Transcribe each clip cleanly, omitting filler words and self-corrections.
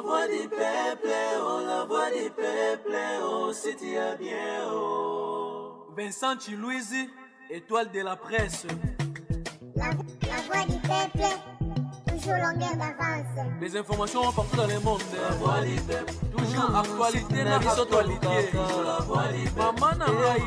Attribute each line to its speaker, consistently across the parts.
Speaker 1: voix du peuple, oh la voix du peuple, oh si tu as bien, oh.
Speaker 2: Vincent Chiluizi, étoile de la presse.
Speaker 3: La voix du peuple, toujours longueur d'avance.
Speaker 2: Les informations partout dans le monde.
Speaker 1: La voix du peuple,
Speaker 2: Toujours actualité na actualité.
Speaker 1: toujours la voix du peuple.
Speaker 2: Maman na ngai.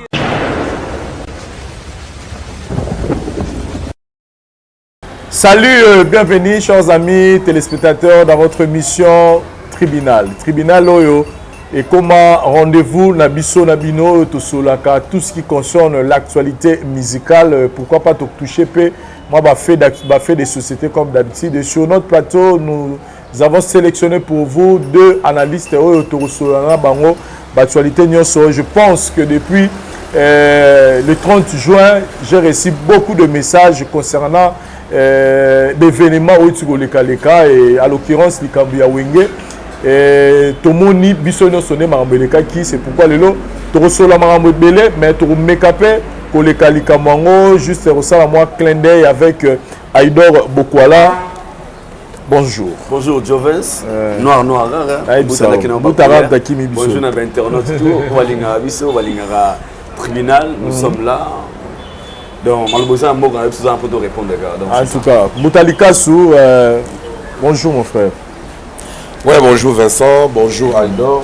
Speaker 4: Salut, bienvenue chers amis téléspectateurs dans votre émission Tribunal. Tribunal Oyo et comment rendez-vous na biso na bino tosolaka tout ce qui concerne l'actualité musicale, pourquoi pas te toucher peu moi bah fait des sociétés comme d'habitude. Et sur notre plateau, nous avons sélectionné pour vous deux analystes oyo tosolana bango l'actualité nyonso. Je pense que depuis le 30 juin, j'ai reçu beaucoup de messages concernant d'événements oyo tikoleka et à l'occurrence likambo ya Wenge. Tomoni biso nyonso nde makambo elekaki. C'est pourquoi lelo tokosola makambo ebele, mais tokomeka mpe koleka likambo yango, juste kosala mwa clin d'œil avec Aidor Bokwala. Bonjour.
Speaker 5: Bonjour Jovens, noir noir rare.
Speaker 4: Ayebisa yo, Butara Takimi biso.
Speaker 5: Bonjour na internaute tout, balingaka biso, balingaka tribunal, nous sommes là. Donc maloboza mboka na biso za pour te répondre gars. Donc
Speaker 4: En tout cas, Moutalikasu, bonjour mon frère.
Speaker 6: Ouais, bonjour Vincent, bonjour Aldor.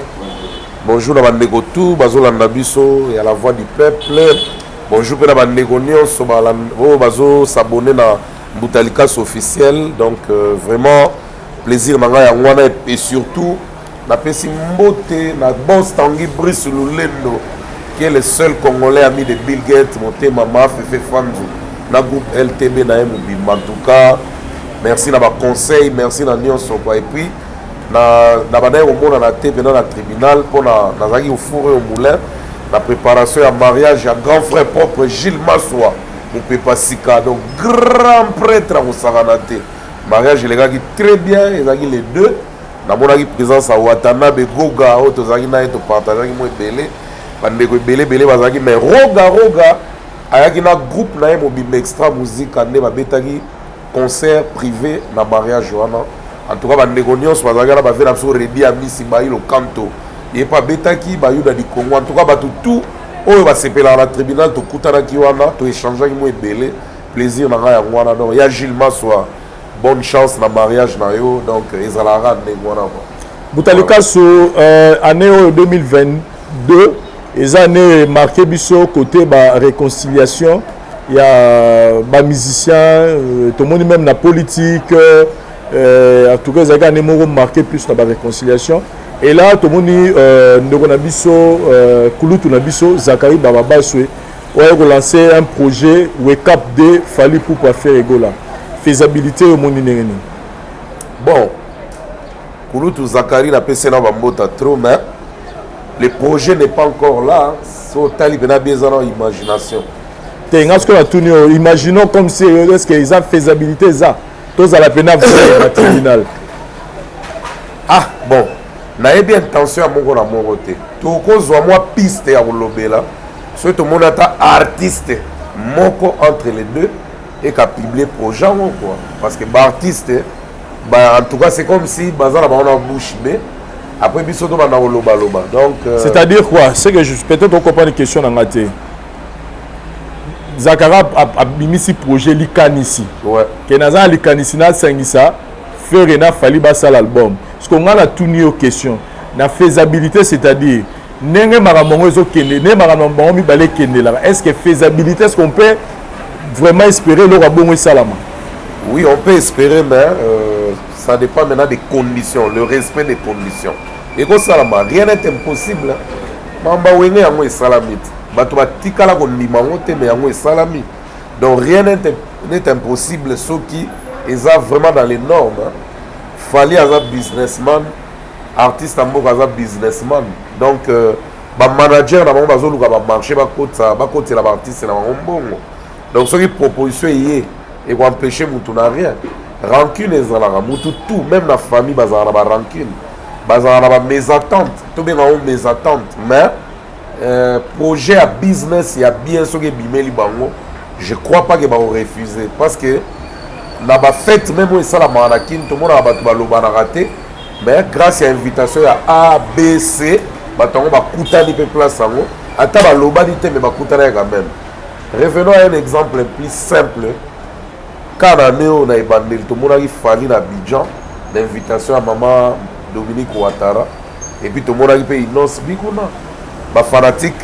Speaker 6: Bonjour na bandeko tout bazolanda biso ya La Voix du Peuple. Bonjour mpe na bandeko nyonso oyo bazosabone na Mbutalikas officiel. Donc vraiment plaisir na ngai yango wana et surtout napesi mbote na boss Tanguy Brice Lulendo qui est le seul Congolais ami de Bill Gates, motema Mafefe Fanzu na groupe LTB na ye mobimba. En tout cas, merci na baconseil, merci na nyonso quoi. Et puis na bandaki komonana te mpena na tribunal mpona nazalaki au four et au moulin na préparation ya mariage ya grand frère propre Gilles Maswa Mopepa Sika, donc grand prêtre akosakana te. Mariage elekaki très bien, ezalaki les deux. Namonaki présence ya Watanabe Goga oyo tozalaki na ye, topartageaki mo ebele, bandeko ebele ebele bazalaki, mais Roga Roga ayaki na groupe na ye mobimba Extra Musica nde babetaki concert privé na mariage wana. En tout cas, bandeko nyonso bazalaki wana, bave na biso Redi Amisi Bailo Kanto ye mpe abetaki Bayuda du Congo. En tout cas, bato tout oyo basepelaka na tribunal tokutanaki wana, toéchangeaki mo ebele. Plaisir na ngai yango wana. Donc ya Gilles Maswa, bonne chance na mariage na yo. Donc ezalaka ndenge wana quoi.
Speaker 4: Butalikasu, année oyo 2022 eza année marqué biso côté ba réconciliation ya bamusicien, tomoni même na politique. En tout cas, ezalaki année moko marqué plus na baréconciliation. Et là tomoni ndeko na biso, kulutu na biso Zakari Bababaswe oyo kolancer un projet Wake Up de Fally Ipupa Ferre Gola. Faisabilité omoni ndenge nini?
Speaker 6: Bon, kulutu Zakari, napesi na bambota trop, mais le projet n'est pas encore là. So otali mpena bien, eza na imagination.
Speaker 4: Te, nga sikoyo natuni oyo, imaginons comme si, est ce que eza faisabilité, eza tozala mpena vrai na tribunal?
Speaker 6: Ah bon, nayebi intention ya moko na moko te. Tokozwa mwa piste ya kolobela soki tomoni ata artiste moko entre les deux eka publier projet yango quoi, parce que baartiste ba, en tout cas c'est comme si baza na bango na bouche bée, après biso tobanda kolobaloba. Donc
Speaker 4: C'est-à-dire quoi? C'est que je peut-être ocomprendre question na nga te. Zakara abimisi projet, likanisi ke naza na likanisi nasangisa Ferre na Fally basala album. Parce que nga natuni yo question na faisabilité, c'est-à-dire ndenge makambo yango ezokende, ndenge makambo bango mibale ekendelaka, est ce que faisabilité, est ce qu'on peut vraiment espérer eloko ya bongo esalama?
Speaker 6: Oui, on peut espérer, mais ça dépend maintenant des conditions, le respect des conditions. Et comme ça, rien n'est impossible. Mamba Wenge yango esalami te. Bato batikala kondima yango te, mais yango esalami. Donc rien n'est impossible soki eza vraiment dans les normes. Hein. Fally aza businessman, artiste ya mboka aza businessman. Donc bamanager na bango bazoluka bamarché, bakotela baartiste na bango mbongo. Donc soki proposition eye, ekoempêche mutu na rien. Rancune ezalaka mutu tout, même na famille bazalaka na barancune, bazalaka na bamésentente, tobenga yango mésentente, mais projet ya business ya bien soki ebimeli bango, je crois pas ke bakorefuser, parce que na bafête même oyo esalamaka na Kini, tomonaka bato balobanaka te. Mais grâce ya invitation ya A, B, C, bato yango bakutani mpe place yango, ata balobani te, mais bakutanaki quand même. Revenons à un exemple plus simple. Kaka na année oyo, na ebandeli, tomonaki Fally na Abidjan na invitation ya mama Dominique Ouattara, et puis tomonaki mpe Innoss'B kuna. Bafanatique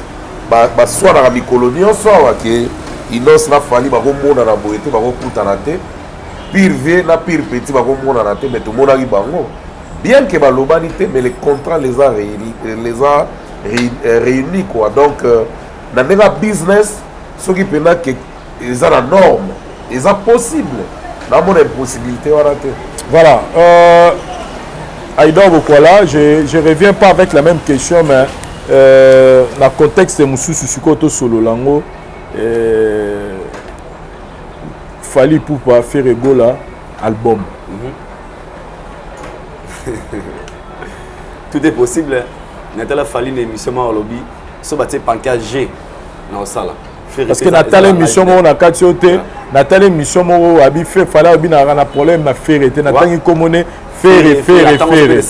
Speaker 6: baswanaka mikolo nyonso awa ke Innoss na Fally bakomonana boye te, bakokutana te, pire vieux na pire petit bakomonana te. Mais tomonaki bango, bien que balobani te, mais le contrat les a réunis quoi. Donc na ndenge ya business, soki mpenza ke eza na norme, eza possible, namona impossibilité wana te.
Speaker 4: Voilà. Aïdor Bokwala, je ne reviens pas avec la même question, mais na contexte mosusu sikoyo tosolola yango. Fally Ipupa, Ferre Gola, album.
Speaker 5: Tout est possible. Natala Fally na émission moko, alobi so batie pancarte G na osala.
Speaker 4: Parce que natala émission moko na kati oyo te, natala émission moko abi fe Fally alobi naka na problème na Ferre te, natangi komone Ferre, Ferre, Ferre.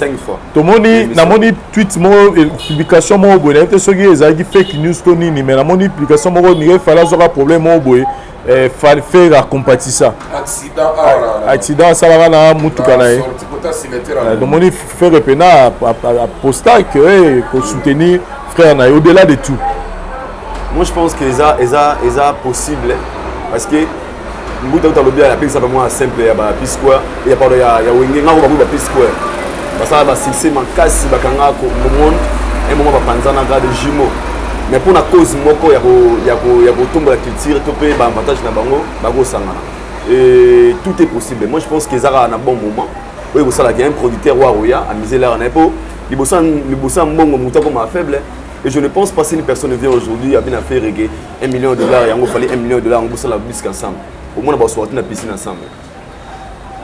Speaker 4: Tomoni, namoni tweet moko, publication moko boye, nayebi te soki ezalaki fake news to nini, mais namoni publication moko nike Fally azwaka problème moko boye, Ferre acompatisa. Accident asalaka na mutuka na ye. Tomoni Ferre mpena aposta ke kosoutenir frère na ye au-delà de tout.
Speaker 5: Moi, je pense que eza eza eza possible, parce que mbuta uta alobi, apekisa bango ya simple ya ba P-Square, ya, pardon, ya Wenge. Ngako bango ba P-Square basala basuccès makasi, bakanga monde un moment, bapanzanaka de jumeaux, mais mpona cause moko ya kotombola culture to mpe baavantage na bango, bakosangana et tout est possible. Moi, je pense que eza kaka na bon moment oyo ekosalaka un producteur oyo akoya amise lare na ye, mpo liboso ya mbongo motu akoma faible. Et je ne pense pas, si une personne vient aujourd'hui, a bien fait reggae, 1 million de dollars, il fallait 1 million de dollars, on bosse la bisque ensemble. Au moins, on va sortir la piscine ensemble.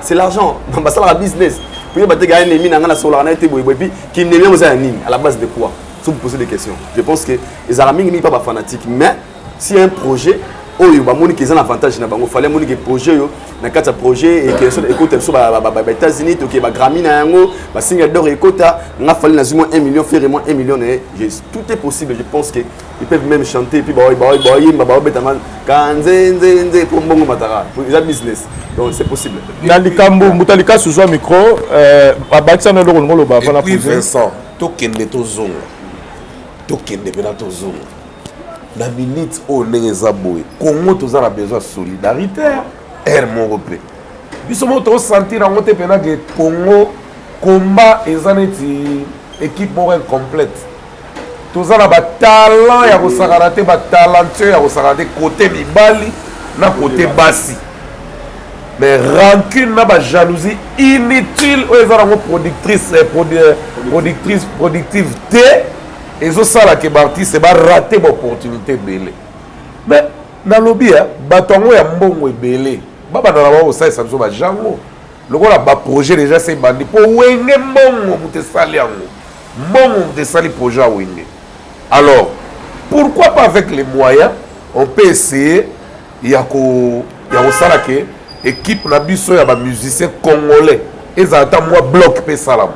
Speaker 5: C'est l'argent. Dans ça, la business. Puis, il y a un ennemi, dans la solar, et puis, qui n'est pas à la base de quoi? Si vous posez des questions. Je pense que les Arabes ne sont pas fanatiques. Mais, s'il y a un projet, oyo bamoni ke eza na avantage na bango, Fally amoni ke projet oyo, na kati ya projet ekota biso ba États-Unis, toke baGrammy na yango, basinga d'or ekota, nga Fally nazwi mwa 1 million, Ferre mwa 1 million na ye, tout est possible. Je pense que ils peuvent même chanter, puis bayemba, baobetanga kanzenzenze mpo mbongo mataka, eza business, donc c'est possible.
Speaker 4: Na likambo mbuta likasi, ozwa micro, abakisa na eloko olingo oloba avant na
Speaker 6: Vincent, tokende tozonga, tokende mpena tozonga na minute oyo. Ndenge eza boye, Congo toza na besoin ya solidarité ere moko mpe biso moko tosentir yango te mpena ke Congo combat eza neti équipe moko incomplète. Toza na batalent ya kosakana te, batalentueux ya kosakana te, côté mibali na côté basi, mais rancune na bajalousie inutile oyo eza nango productrice productive te, ezosalaka baartiste barate baopportunité ebele. Mais nalobi ya bato yango ya mbongo ebele, babanda na bango kosalisa biso bajango lokola baprojet déjà se ebandi, mpo Wenge mbongo moto esali yango, mbongo moto esali projet ya Wenge. Alors pourquoi pas, avec les moyens, on peut essayer ya kosala ke équipe na biso ya bamusicien congolais ezala ata mwa bloc mpe esalama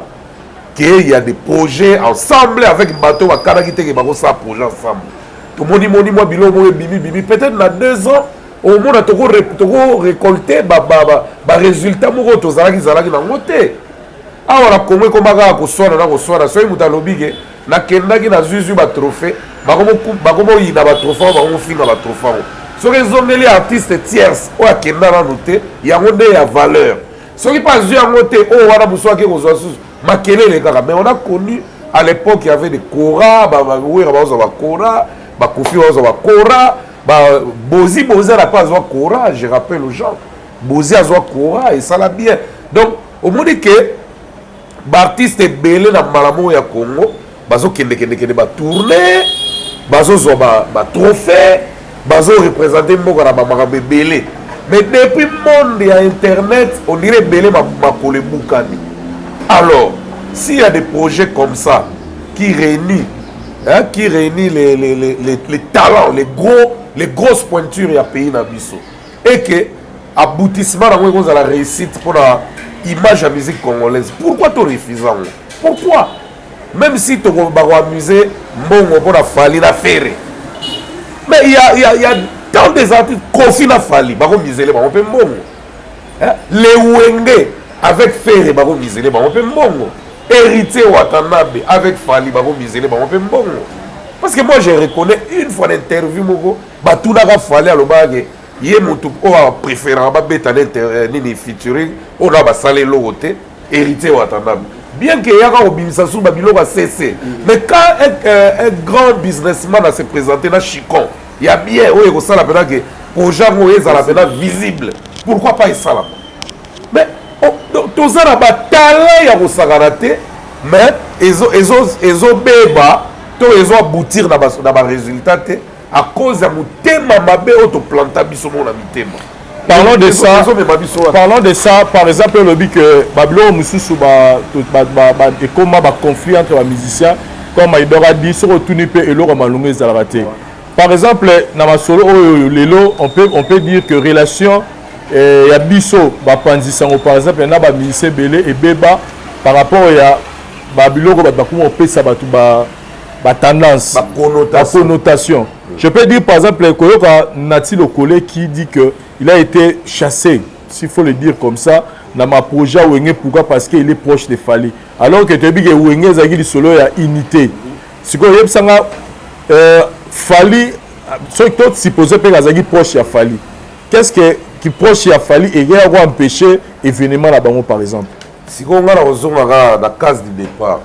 Speaker 6: ke y a des projets ensemble avec bato bakanaki teke bakosala projet ensemble. Tomoni moni mwa biloko moko ebimi bimi, peut-être na 2 ans omona tokorécolte barésultat moko oyo tozalaki zalaki nango te. Awa na Kongo ekoma kaka koswana na koswana. Soki moto alobi ke nakendaki nazwizwi batrophée, bakomoyina batrophée oyo, bakomofinga batrophée yango. Soki ezongeli artiste tierce oyo akenda nanu te, yango nde ya valeur. Soki mpe azwi yango te, oyo wana mosu ake kozwa susu, makelele kaka. Mais on a connu à l'époque, il y avait des kora, bawera bazwa bakora, bakofi bazwa bakora, bozi bozi ala mpe azwa kora. Je rappelle aux gens, Bozi azwa kora, esala bien. Donc omoni ke baartiste ebele na mbala moko ya Congo bazokendekendekende batourne, bazozwa batrophée, bazoreprésente mboka na bamakambo ebele. Mais depuis monde ya internet, on dirait ebele makolo ebukani. Alors s'il y a des projets comme ça qui réunit, hein, qui réunit les talents, les grosses pointures ya pays na biso, et que aboutissement nango ekozala réussite mpona image ya musique congolaise. Pourquoi to refuse yango? Pourquoi? Même si bakoamuse mbongo mpona Fally na Ferre, mais il y a tant des artistes, Kofi na Fally bakomisele bango mpe mbongo, hein? Le Wenge avec Ferre bakomisele bango mpe mbongo. Héritier Watanabe avec Fally bakomisele bango mpe mbongo. Parce que moi, je reconnais, une fois na interview moko batunaka Fally, alobaka ke ye motu oyo apréféraka babeta na nini, featuring oyo na basala eloko te, Héritier Watanabe, bien que eyaka kobimisa su babiloko ya cc. Mais quand un grand businessman ase présenter na chicon ya bien oyo ekosala mpena ke projet yango oyo ezala mpena visible, pourquoi pas esalama? Mais toza na batalent ya kosakana te, mais ezobeba to ezoaboutir na barésultat te à cause ya motema mabe oyo toplanta biso moko na mitema.
Speaker 4: Parlons de ça.
Speaker 6: Ezomema biso wana.
Speaker 4: Parlons de ça, par exemple, olobi que babiloko mosusu ekóma baconflit entre bamusicien, comme Aidor a dit, soki otuni mpe eloko ya malongo ezalaka te. Par exemple, na masolo oyo lelo, on peut dire que relation ya biso bapanzi sango, par exemple, na bamusicien ebele ebeba par rapport ya babiloko bato bakoma kopesa bato batendance.
Speaker 6: Baconnotation.
Speaker 4: Connotation. Je peux dire, par exemple, koyoka Nati Lokole qui dit que il a été chassé, s'il faut le dire comme ça, dans ma projet Wenge. Pourquoi? Parce qu'il est proche de Fally, alors que toyebi ke Wenge ezalaki lisolo ya unité. Sikoyo oyebisanga, Fally, soki tosupose mpe azalaki proche ya Fally, qu'est-ce que qui proche ya Fally ekeya koempêcher événement na bango, par exemple?
Speaker 6: Sikoyo ngai na kozonga kaka na case du départ.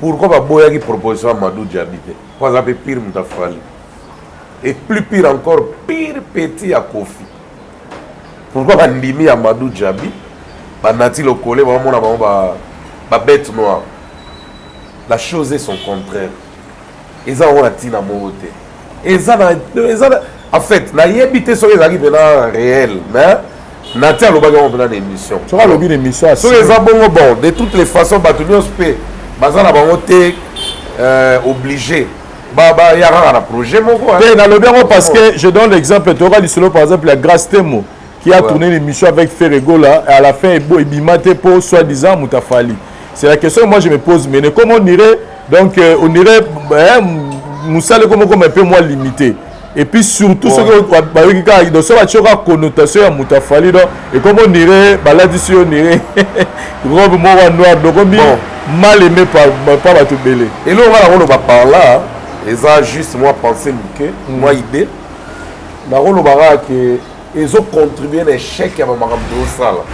Speaker 6: Pourquoi baboyaki proposition ya Amadou Diaby te? Po aza mpe pire moto afali, et plus pire encore, pire petit ya Kofi. Pourquoi bandimi ya Amadou Diaby? Banati Lokole baomona bango babête noire. La chose est son contraire. Eza yango na ntina moko te. Eza na, en fait, nayebi te soki ezalaki mpena réel, mais Nati alobaki yango mpena na émission.
Speaker 4: Soki alobi na émission.
Speaker 6: Soki eza bongo, bon, de toutes les façons, bato nyonso mpe baza na bango te obligé baya kaka na projet moko, hein.
Speaker 4: Te, nalobi yango parce que je donne l'exemple. Toyoka lisolo, par exemple, ya Grâce Temo qui a tourné l'émission avec Ferre Gola et à la fin ebima te po soi-disant moto afali. C'est la question que moi je me pose. Mais comment on irait donc on irait, hein, mosala ekomi comme un peu moins limité et puis surtout soki bayoki kaka, donc soki batie kaka connotation ya moto afali, donc ekomi on irait balatisi yo, on irait robe moko ya noir, donc omi mal aimé par bato ebele.
Speaker 6: Eloko nga nakoloba par là eza juste mwa pensée moke, mwa idée. Nakoloba kaka ke ezocontribue na échec ya bamakambo tozosala,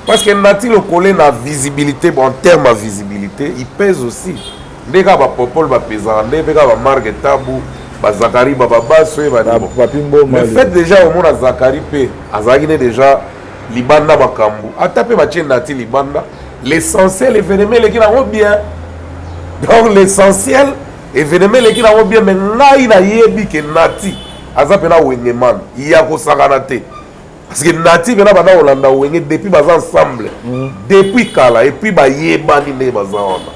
Speaker 6: parce que Nati Lokole na visibilité, bon, en terme ya visibilité, il pèse aussi nde kaka bapopole bapesaka, nde mpe kaka bamarke tabu, bazakari, bababaso ye.
Speaker 4: Papi Mboma.
Speaker 6: Le fait déjà omona Zakari mpe azalaki ne déjà libanda makambo, ata mpe batie Nati libanda, l'essentiel événement eleki nango bien. Donc l'essentiel événement eleki nango bien. Mais ngai nayebi ke Nati aza mpena wengeman ya kosakana te, parce que Nati mpena banda kolanda Wenge depuis baza ensemble, depuis kala, et puis bayebani ndenge baza wana.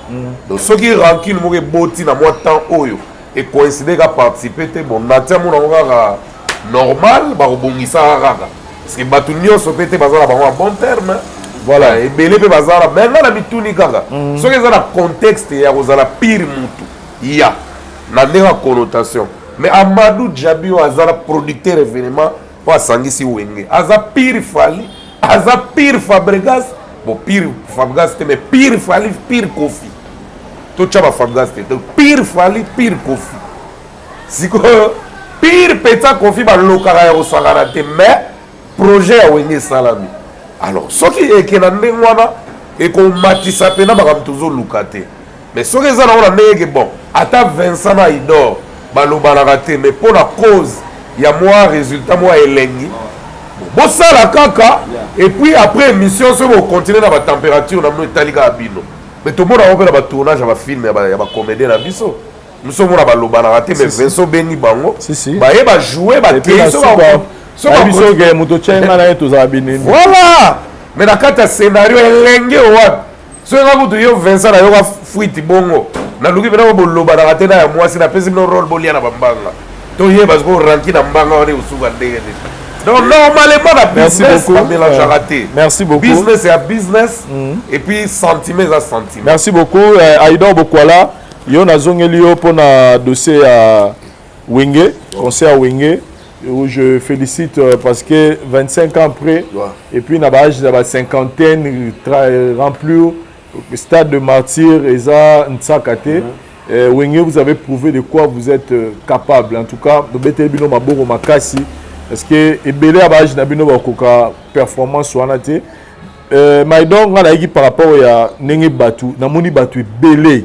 Speaker 6: Donc soki rancune moko eboti na mwa temps oyo ekoincide ka participe te, bon, Nati amona yango kaka normal, bakobongisaka kaka, parce que bato nyonso mpe te baza na bango ya bon terme. Voilà, ebele mpe baza na, mais ngai na mituni kaka soki eza na contexte ya kozala pire mutu ya na ndenge ya connotation. Mais Amadou Diaby oyo aza na producteur événement mpo asangisi Wenge, aza pire Fally, aza pire Fabregas, bon, pire Fabregas te, mais pire Fally, pire Kofi. Totya baFabregas te, donc pire Fally, pire Kofi. Sikoyo pire peta Kofi balokaka ya kosakana te, mais projet ya Wenge esalami. Alors soki eke na ndenge wana, ekomatisa mpena makambo tozoluka te. Mais soki eza nango na ndenge ke, bon, ata Vincent na Idor balobanaka te, mais mpo na cause ya mwa résultat mwa elengi, bosala kaka. Et puis après émission, soki bokontinue na batempérature na bino, etali kaka bino. Mais tomona yango mpe na batournage ya bafilm ya bacomédien na biso mosu, omona balobanaka te, mais Vincent obengi bango, baye bajoue, bakei.
Speaker 4: Biso ke moto tya nga na ye tozala binemi.
Speaker 6: Voilà, mais na kati ya scénario elenge wapi? Soki nga kutu yo Vincent nayoka fuite bongo, naluki mpena bolobanaka te na ya mwasi, napesi bino role, bolia na bambanga, toyeba sikoyo ranki na mbanga wana ekosuka ndenge nini. Donc normalement na
Speaker 4: Merci
Speaker 6: business
Speaker 4: beaucoup.
Speaker 6: bamélangeaka te.
Speaker 4: Merci beaucoup.
Speaker 6: Business ya business et puis sentiment eza sentiment.
Speaker 4: Merci beaucoup Aïdor Bokwala. Yo nazongeli yo mpona dossier ya Wenge, concert ya Wenge, où je félicite parce que 25 ans après, et puis na baage ya ba cinquantaine, remplir stade de martyr eza ntsaka te. Wenge, vous avez prouvé de quoi vous êtes capable. En tout cas, tobeteli bino maboko makasi parce que ebele ya baage na bino bakoka performance wana te. Maidor, nga nayaki par rapport ya ndenge bato namoni bato ebele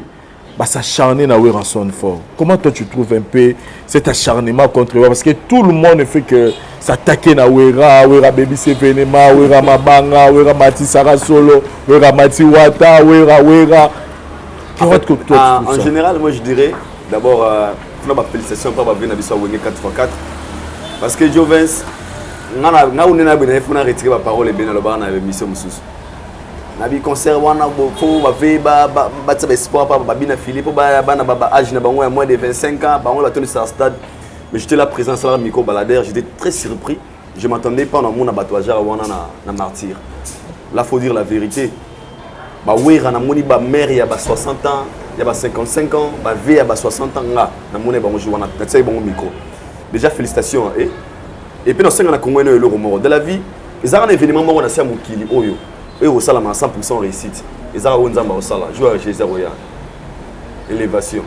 Speaker 4: s'acharner na Werrason fort. Comment toi tu trouves un peu cet acharnement contre Wera? Parce que tout le monde ne fait que s'attaquer na Wera, Wera Baby Sevenema, Wera Mabanga, Wera Mati Sarah Solo, Wera Mati Wata, Wera Wera.
Speaker 5: En
Speaker 4: Comment
Speaker 5: fait,
Speaker 4: que toi tu
Speaker 5: en,
Speaker 4: trouves
Speaker 5: en
Speaker 4: ça?
Speaker 5: général, moi je dirais, d'abord, ma félicitation pour ma vie à Wenge 4x4. Parce que Jovens, nga unena bena faut na retirer ma parole et bien loba na émission mususu. Na bi concert wana bo faut ba ve ba ba batia ba espoir pa ba bina Philippe ba bana ba ba âge na bango ya moins de 25 ans, bango ba toni sur stade. Mais j'étais là présent sur la micro baladeur, j'étais très surpris. Je m'attendais pas dans mon abattoir wana na martyr. Là faut dire la vérité. Bawera namoni bamare ya ba 60 ans, ya ba 55 ans, bave ya ba 60 ans. Nga namoni bango jour wana, natiaki bango micro. Déjà félicitations. Et puis nasenga na Congo eno eloko moko de la vie: ezalaka na événement moko na se ya mokili oyo oyo kosalama na 100 réussite, ezalaka oyo Nzambe akosala jour ya Jésus akoya, élévation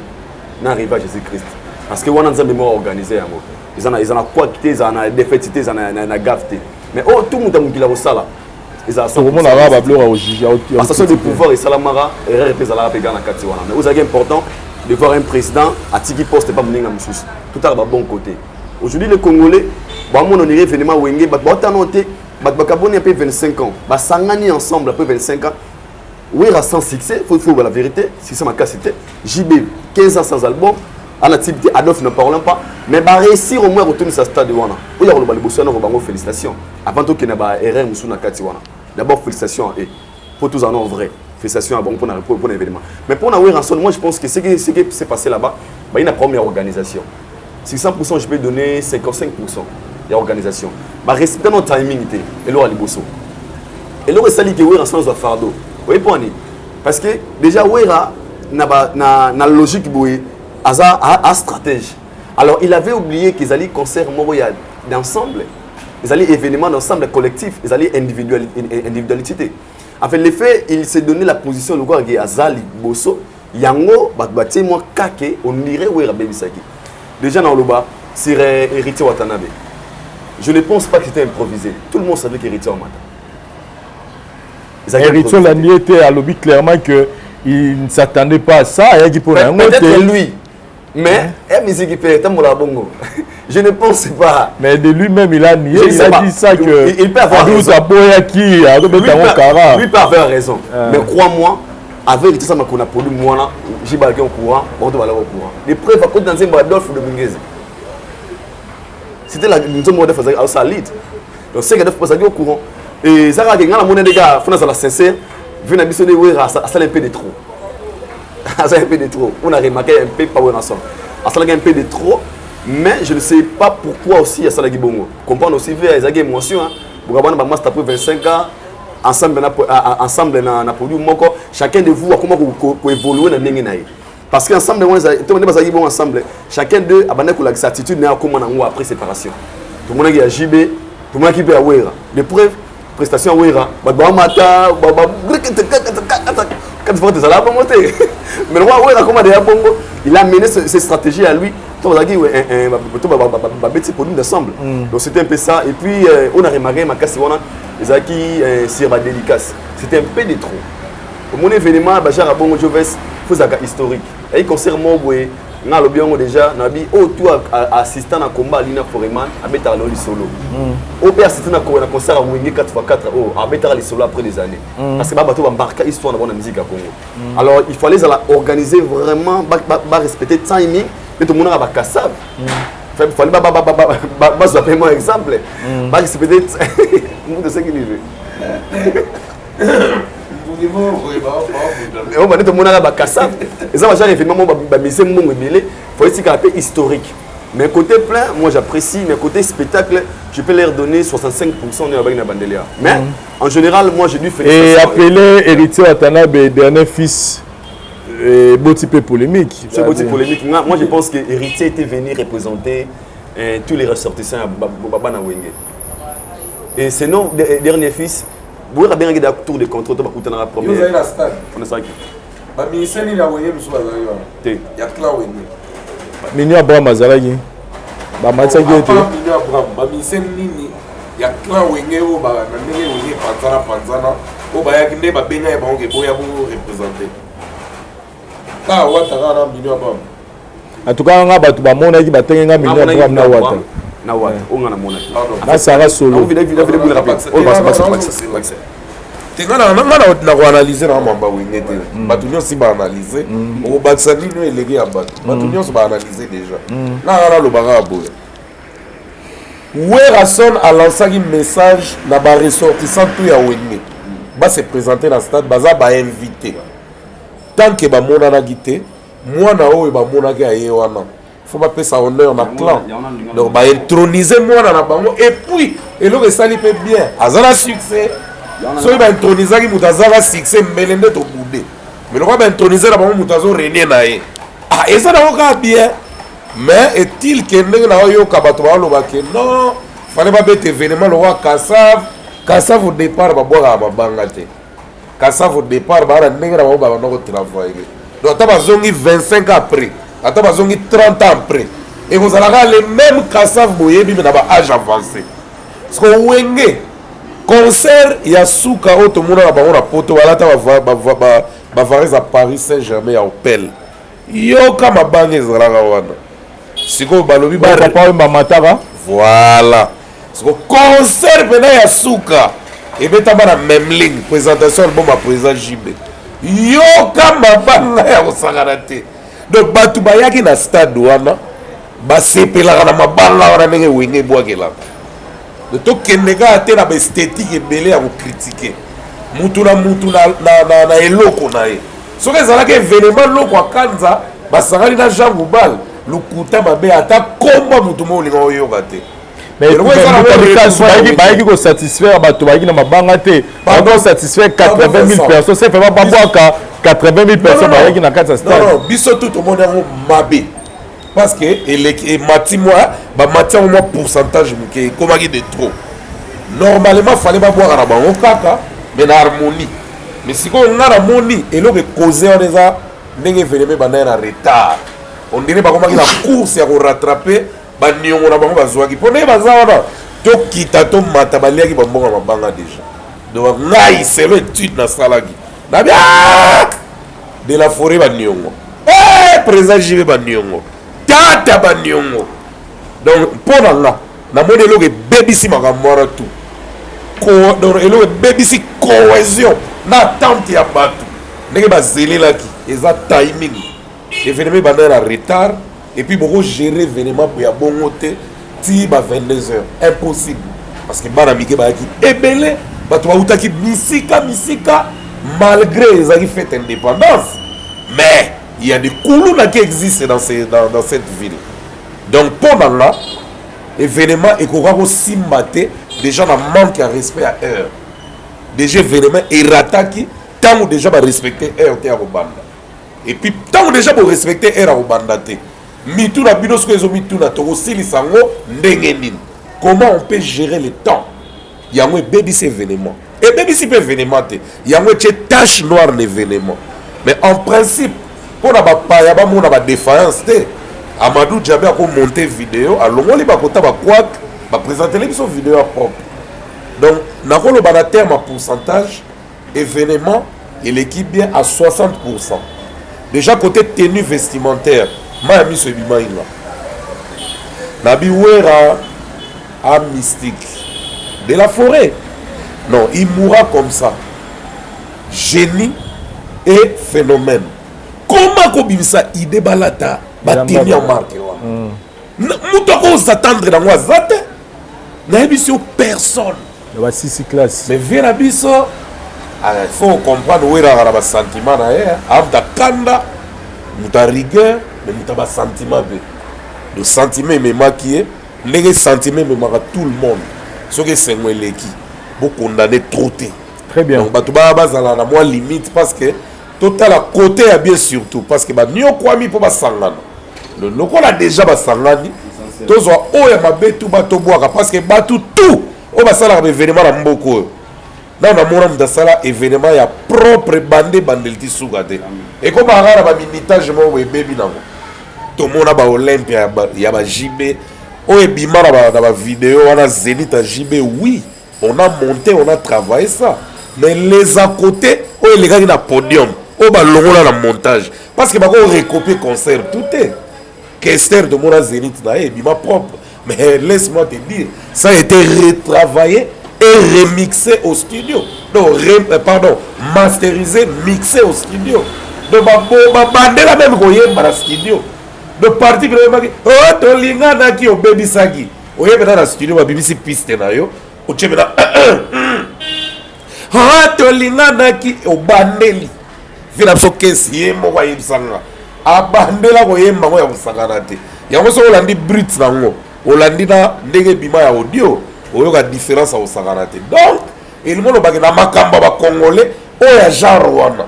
Speaker 5: na arrivé à Jésus Christ, parce que wana Nzambe moko aorganize yango. Eza na kwaki te, eza na défaite te, eza na gaffe te. Mais oyo tout moto ya mokili akosala ezala 100%
Speaker 4: Tokomona kaka babiloko ya kojuge.
Speaker 5: Passation de pouvoir esalamaka, erreur mpe ezalaka mpe kaka na kati wana. Mais ozalaki important de voir un président atiki poste pa moninga mosusu. Totala babon côté. Aujourd'hui les Congolais bamona onire événement Wenge, bato baotana te, bato bakaboni mpe 25 ans, basangani ensemble après 25 ans. Wera sans succès, faut la vérité, succès makasi te. JB 15 ans sans album, ana type te. Adolphe, ne parlons pas. Mais baréussir au moins retourner sa stade wana oyo akoloba liboso wana bango félicitation. Avant tokende ba erreur mosusu na kati wana, d'abord félicitations et pour tous en vrai félicitations à bango pour l'événement. Mais pour na Werrason, moi je pense que ce qui s'est passé là-bas, bah, il y a une première organisation. 600%, je peux donner 55% ya organisation. Barespecte no timing te. Eloko ya liboso, eloko esali ke Wera sans azwa fardeau, oyebi mpo ani? Parce que déjà Wera na logique boye aza a stratège. Alors il avait oublié qu'ezali concert moko ya d'ensemble, ezali événement d'ensemble collectif, ezali individualité te. En fait, l'effet, il s'est donné la position lokola ke aza liboso yango, bato batie mwa kake, on dirait Wera abebisaki. Déjà na oloba sur Héritier Watanabe, je ne pense pas que c'était improvisé. Tout le monde savait qu'Héritier Wamata.
Speaker 4: Héritier landi ete alobi clairement que il ne s'attendait pas à ça, ayaki mpona yango.
Speaker 5: Peut-être lui, mais hein, musique mpe etambolaka bongo, je ne pense pas.
Speaker 4: Mais de lui-même il a nié.
Speaker 5: Je ne
Speaker 4: Il
Speaker 5: sais
Speaker 4: a
Speaker 5: pas.
Speaker 4: dit ça que
Speaker 5: Il peut avoir raison.
Speaker 4: Aboyaki azobeta yango kara.
Speaker 5: Lui peut avoir raison, mais crois-moi, avec Héritier sama kona produit mwana jibalaki au courant, bato balaki au courant. Les preuves, akoti na nzembo Adolphe Dominguez, c'était la nzembo Adolphe azalaki aosala lead. Donc c'est Adolphe azalaki au courant. Et eza kaka ngai namoni ndenge fo nazala sincère vu na biso nde Wera asala un peu de trop, asala un peu de trop. On a remarqué un peu pas Wera ensemble asalaki un peu de trop, mais je ne sais pas pourquoi aussi asalaki bongo. Comprendre aussi ve ezalaki émotion, hein. Bokabwana bamaster après 25 ans ensemble ensemble na produit moko, chacun de vous akoma koévoluer na ndenge na ye, parce que ensemble wana to nde bazalaki bongo ensemble, chacun d'eux abandaki kolakisa attitude na ye akoma nango après séparation. Tomonaki ya JB, tomonaki mpe ya Wera. De preuve, prestation ya Wera, bato bamata kati fois ezala bongo te, mais le roi Wera akoma deya bongo, il a mené ses stratégies à lui. To bazalaki to babeti produit d'ensemble. Donc c'était un peu ça. Et puis on a remarqué makasi wana ezalaki sur badédicace, c'était un peu de trop. Omoni événement bachar bongo, Joves, fo ezalaka historique. Eyi concert moko boye, nga alobi yango déjà na bi oyo tu assistant na combat Alina Foreman abetaka nao lisolo, oyo mpe assistant na concert ya Wenge 4x4 oyo abetaka lisolo après des années, parce que babato bambarka histoire na bango na musique ya Congo. Alors il fallait ezala organiser vraiment, barespecter timing mpe tomonaka bakasave, fallait bazwa mpe mwa exemple, barespecter mutu soki nive oyo bande tomonaka bakasave. Eza bagenre événement moko bamise mbongo ebele, fo etikala mpe historique. Mais côté plein, moi j'apprécie, mais côté spectacle, je peux leur donner 65% de la bague Bandelia. Mais en général, moi j'ai dû
Speaker 4: Et appeler Héritier Watanabe dernier fils, beau type polémique.
Speaker 5: C'est beau type polémique. Moi, je pense que Héritier était venu représenter tous les ressortissants à Baba Wenge. Et c'est non, dernier fils, vous avez bien un tour de contrôle, tu vas la première.
Speaker 6: Vous stade.
Speaker 5: On est ça qui.
Speaker 6: Ba ministère ni la Wenge musu bazali wana.
Speaker 5: Te.
Speaker 6: Ya clan Wenge.
Speaker 4: Mignon Abraham azalaki. Bamatisaki ye te.
Speaker 6: Mignon Abraham, ba ministère nini ya clan Wenge oyo ba na ndenge Wenge panzana panzana oyo bayaki nde babenga ye bango ke boya bo représenter. Ka wata kaka na Mignon Abraham.
Speaker 4: En tout cas, nga bato bamonaki batenge nga Mignon Abraham na wata.
Speaker 5: Na wata, oyo nga namonaki.
Speaker 4: Na Sarah Solo.
Speaker 6: Te nga na koanalyse na mamba Wenge te. Bato nyonso baanalyse, okobakisa nini oyo eleki ya bato? Bato nyonso baanalyse déjà. Nga nalobaka ya boye: Werrason alansaki message na baressortissant tout ya Wenge base présenter na stade, baza bainvité. Tant que bamonanaki te, mwana oyo bamonaki aye wana, faut bapesa honneur na clan, donc baintroniser mwana na bango. Et puis eloko esali mpe bien, aza na succès. Soki baintronisaki moto azaka succès, mbele nde tobude. Mais lokola baintronise na bango moto azorenie na ye, ah, eza nango kaka bien. Mais est-il ke ndenge na oyoka bato baoloba ke non, fallait babeta événement lokola Kassav. Kassav au départ babwakaka mabanga te. Kassav au départ baa na ndenge na bango babanda kotravailler. Donc ata bazongi 25 ans après, ata bazongi 30 ans après, ekozalaka le même Kassav boyebi, mais na baâge avancé. Parce que Wenge, concert ya suka oyo tomonaka bango na Poto, balata bavareuse ya Paris Saint Germain ya Opel. Yoka mabanga ezalaka wana. Sikoyo balobi
Speaker 4: papa oyo bamataka.
Speaker 6: Voilà, siko concert mpena ya suka ebetama na Memling, présentation album ya président JB. Yoka mabanga ya kosakana te. Donc bato bayaki na stade wana basepelaka na mabanga wana ndenge Wenge ebwakelaka. Donc tokende kaka te na baesthétique ebele ya kocritiquer mutu na mutu na eloko na ye. Soki ezalaki événement loko akanza basangani na Jean Goubal, lokuta mabe, ata komba mutu mo olinga oyoka te.
Speaker 4: Bayaki kosatisfaire bato bayaki na mabanga te. Bayaki kosatisfaire 80 000 personnes. C'est vraiment babwaka 80 000 personnes bayaki na kati ya stade.
Speaker 6: Biso tu tomoni yango mabe parce que eleki, emati mwa, bamati yango mwa pourcentage moke, ekomaki de trop. Normalement fallait babwaka na bango kaka, mais na harmonie. Mais sikoyo nga namoni eloko ekoze wana eza ndenge événement ebandaki na retard. On dirait bakomaki na course ya korattraper baniongo na bango bazwaki, mpo ndenge baza wana, tokita tomata, baliaki bambongo ya mabanga déjà. Donc ngai, selon étude nasalaki, nabi de la forêt baniongo, président JB baniongo, tata baniongo. Donc mpo na nga, namoni eloko ebebisi makambo wana tout, donc eloko ebebisi cohésion na attente ya bato ndenge bazelelaki eza timing. Événement ebandaki na retard et puis bokogérer événement ya bongo te ti ba 22 heures, impossible, parce que bana mike bayaki ebele, bato bautaki misika misika. Malgré ezalaki fête indépendance, mais il y a des kuluna qui existent dans cette ville. Donc mpo na nga, événement ekoka kosimba te déjà na manque ya respect ya heure. Déjà événement erataki ntango déjà barespecte heure te ya kobanda. Et puis ntango déjà borespecte heure ya kobanda te, mitu na bino soki ezomituna tokosilisa yango ndenge nini, comment on peut gérer le temps, yango ebebisi événement. Ebebisi mpe événement te, yango etie tache noire na événement. Mais en principe, mpona bapaya bamona badéfaillance te, Amadou Diabe akomonte video, alongoli bakota bakwak, baprésentele biso video ya propre. Donc nakoloba na terme ya pourcentage, événement eleki bien à 60. Déjà côté tenue vestimentaire, ma ya miso ebimai nga nabi Wera a mystique de la forêt, non, il mourra comme ça, génie et phénomène. Comment kobimisa idée balata bateni ya marque wana? Moto akozatendre nango aza te, nayebi si yo personne.
Speaker 4: Na basisi classe.
Speaker 6: Mais vie na biso, il faut comprendre, weraka na basentiment na ye. Amuta kanda, moto ya rigueur, mais moto ya basentiment mpe. Le sentiment ememaki ye ndenge sentiment ememaka tout le monde. Soki esengo eleki, bokondane trop te.
Speaker 4: Très bien.
Speaker 6: Donc bato baya bazala na mwa limite, parce que totala côté ya bien, surtout parce que baniokwami mpo basangana. Lokola déjà basangani, tozwa oyo ya mabe tu batobwaka, parce que bato tout oyo basalaka baévénement na mboka oyo, nano namona moto asala événement ya propre bande bandeli ti suka te. Ekomaka kaka na baminitage moko boye ebebi nango. Tomona baolympia ya ba JB oyo ebima na bavideo wana, Zénith ya JB. Oui, on a monté, on a travaillé ça, mais les à côté oyo elekaki na podium, oyo balongola na montage, parce que bako recopier concert tout te. Kester, tomona Zénith na ye ebima propre, mais laisse-moi te dire, ça a été retravaillé et remixé au studio, donc pardon, masterisé, mixé au studio. Donc babandela même koyemba na studio. Donc parti bino oyembaki o tolinganaki, obebisaki, oyebena na studio, babimisi piste na yo, otie mena o tolinganaki, obandeli vi na biso kesi ye moko ayebisanga, abandela koyemba ngo ya kosakana te. Yango soki olandi brut nango, olandi na ndenge ebima ya audio, oyoka différence ya kosakana te. Donc elingi olobaki na makambo ya bacongolais oyo ya genre wana,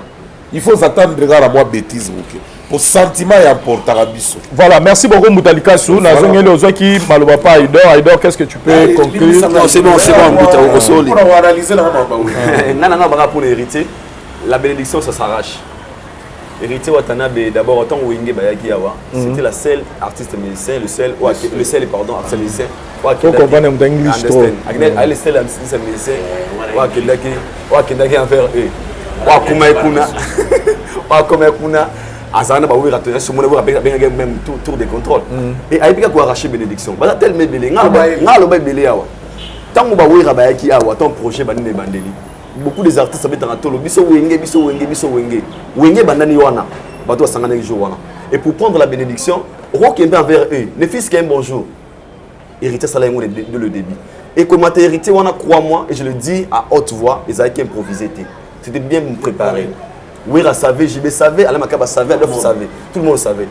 Speaker 6: il faut s'attendre kaka na mwa bêtise moke po sentiment ya emportaka biso.
Speaker 4: Voilà, merci beaucoup Mbuta Likasu. Nazongeli ozwaki maloba pa Aidor. Aidor, qu'est-ce que tu peux conclure?
Speaker 5: Non, c'est bon, c'est bon, Mbuta, okosoli.
Speaker 6: Mpona koanalyse nanga makambo.
Speaker 5: Nga na nga baka pour l'héritier, la bénédiction, ça s'arrache. Héritier Watanabe, d'abord, autant Wenge bayaki awa, c'était la seule artiste musicien, le seul, ouais, le seul, pardon, artiste musicien.
Speaker 4: Faut comprendre mon English trop.
Speaker 5: Understand. Le seul artiste musicien, ouais, akendaki envers eux. Ouais, akoma kuna. Ouais, akoma kuna. Azala na bawera to nyonso, mona abengaki même tour de contrôle et ayebi kaka koarracher bénédiction. Baza tellement ebele, nga aloba ebele awa. Ntango bawera bayaki awa, ntango projet banini ebandeli, beaucoup des artistes abetaka tolo: biso Wenge, biso Wenge, biso Wenge. Wenge ebandani wana, bato basanganaki jour wana. Et pour prendre la bénédiction, okokende envers eux, ne fût-ce qu'un bonjour. Héritier asala yango dès le début. Et comment héritier wana, crois-moi et je le dis à haute voix, ezalaki improvisé te, c'était bien préparé. Wera savait, JB savait, Alain Makaba savait, Adolphe savait, tout le monde savait.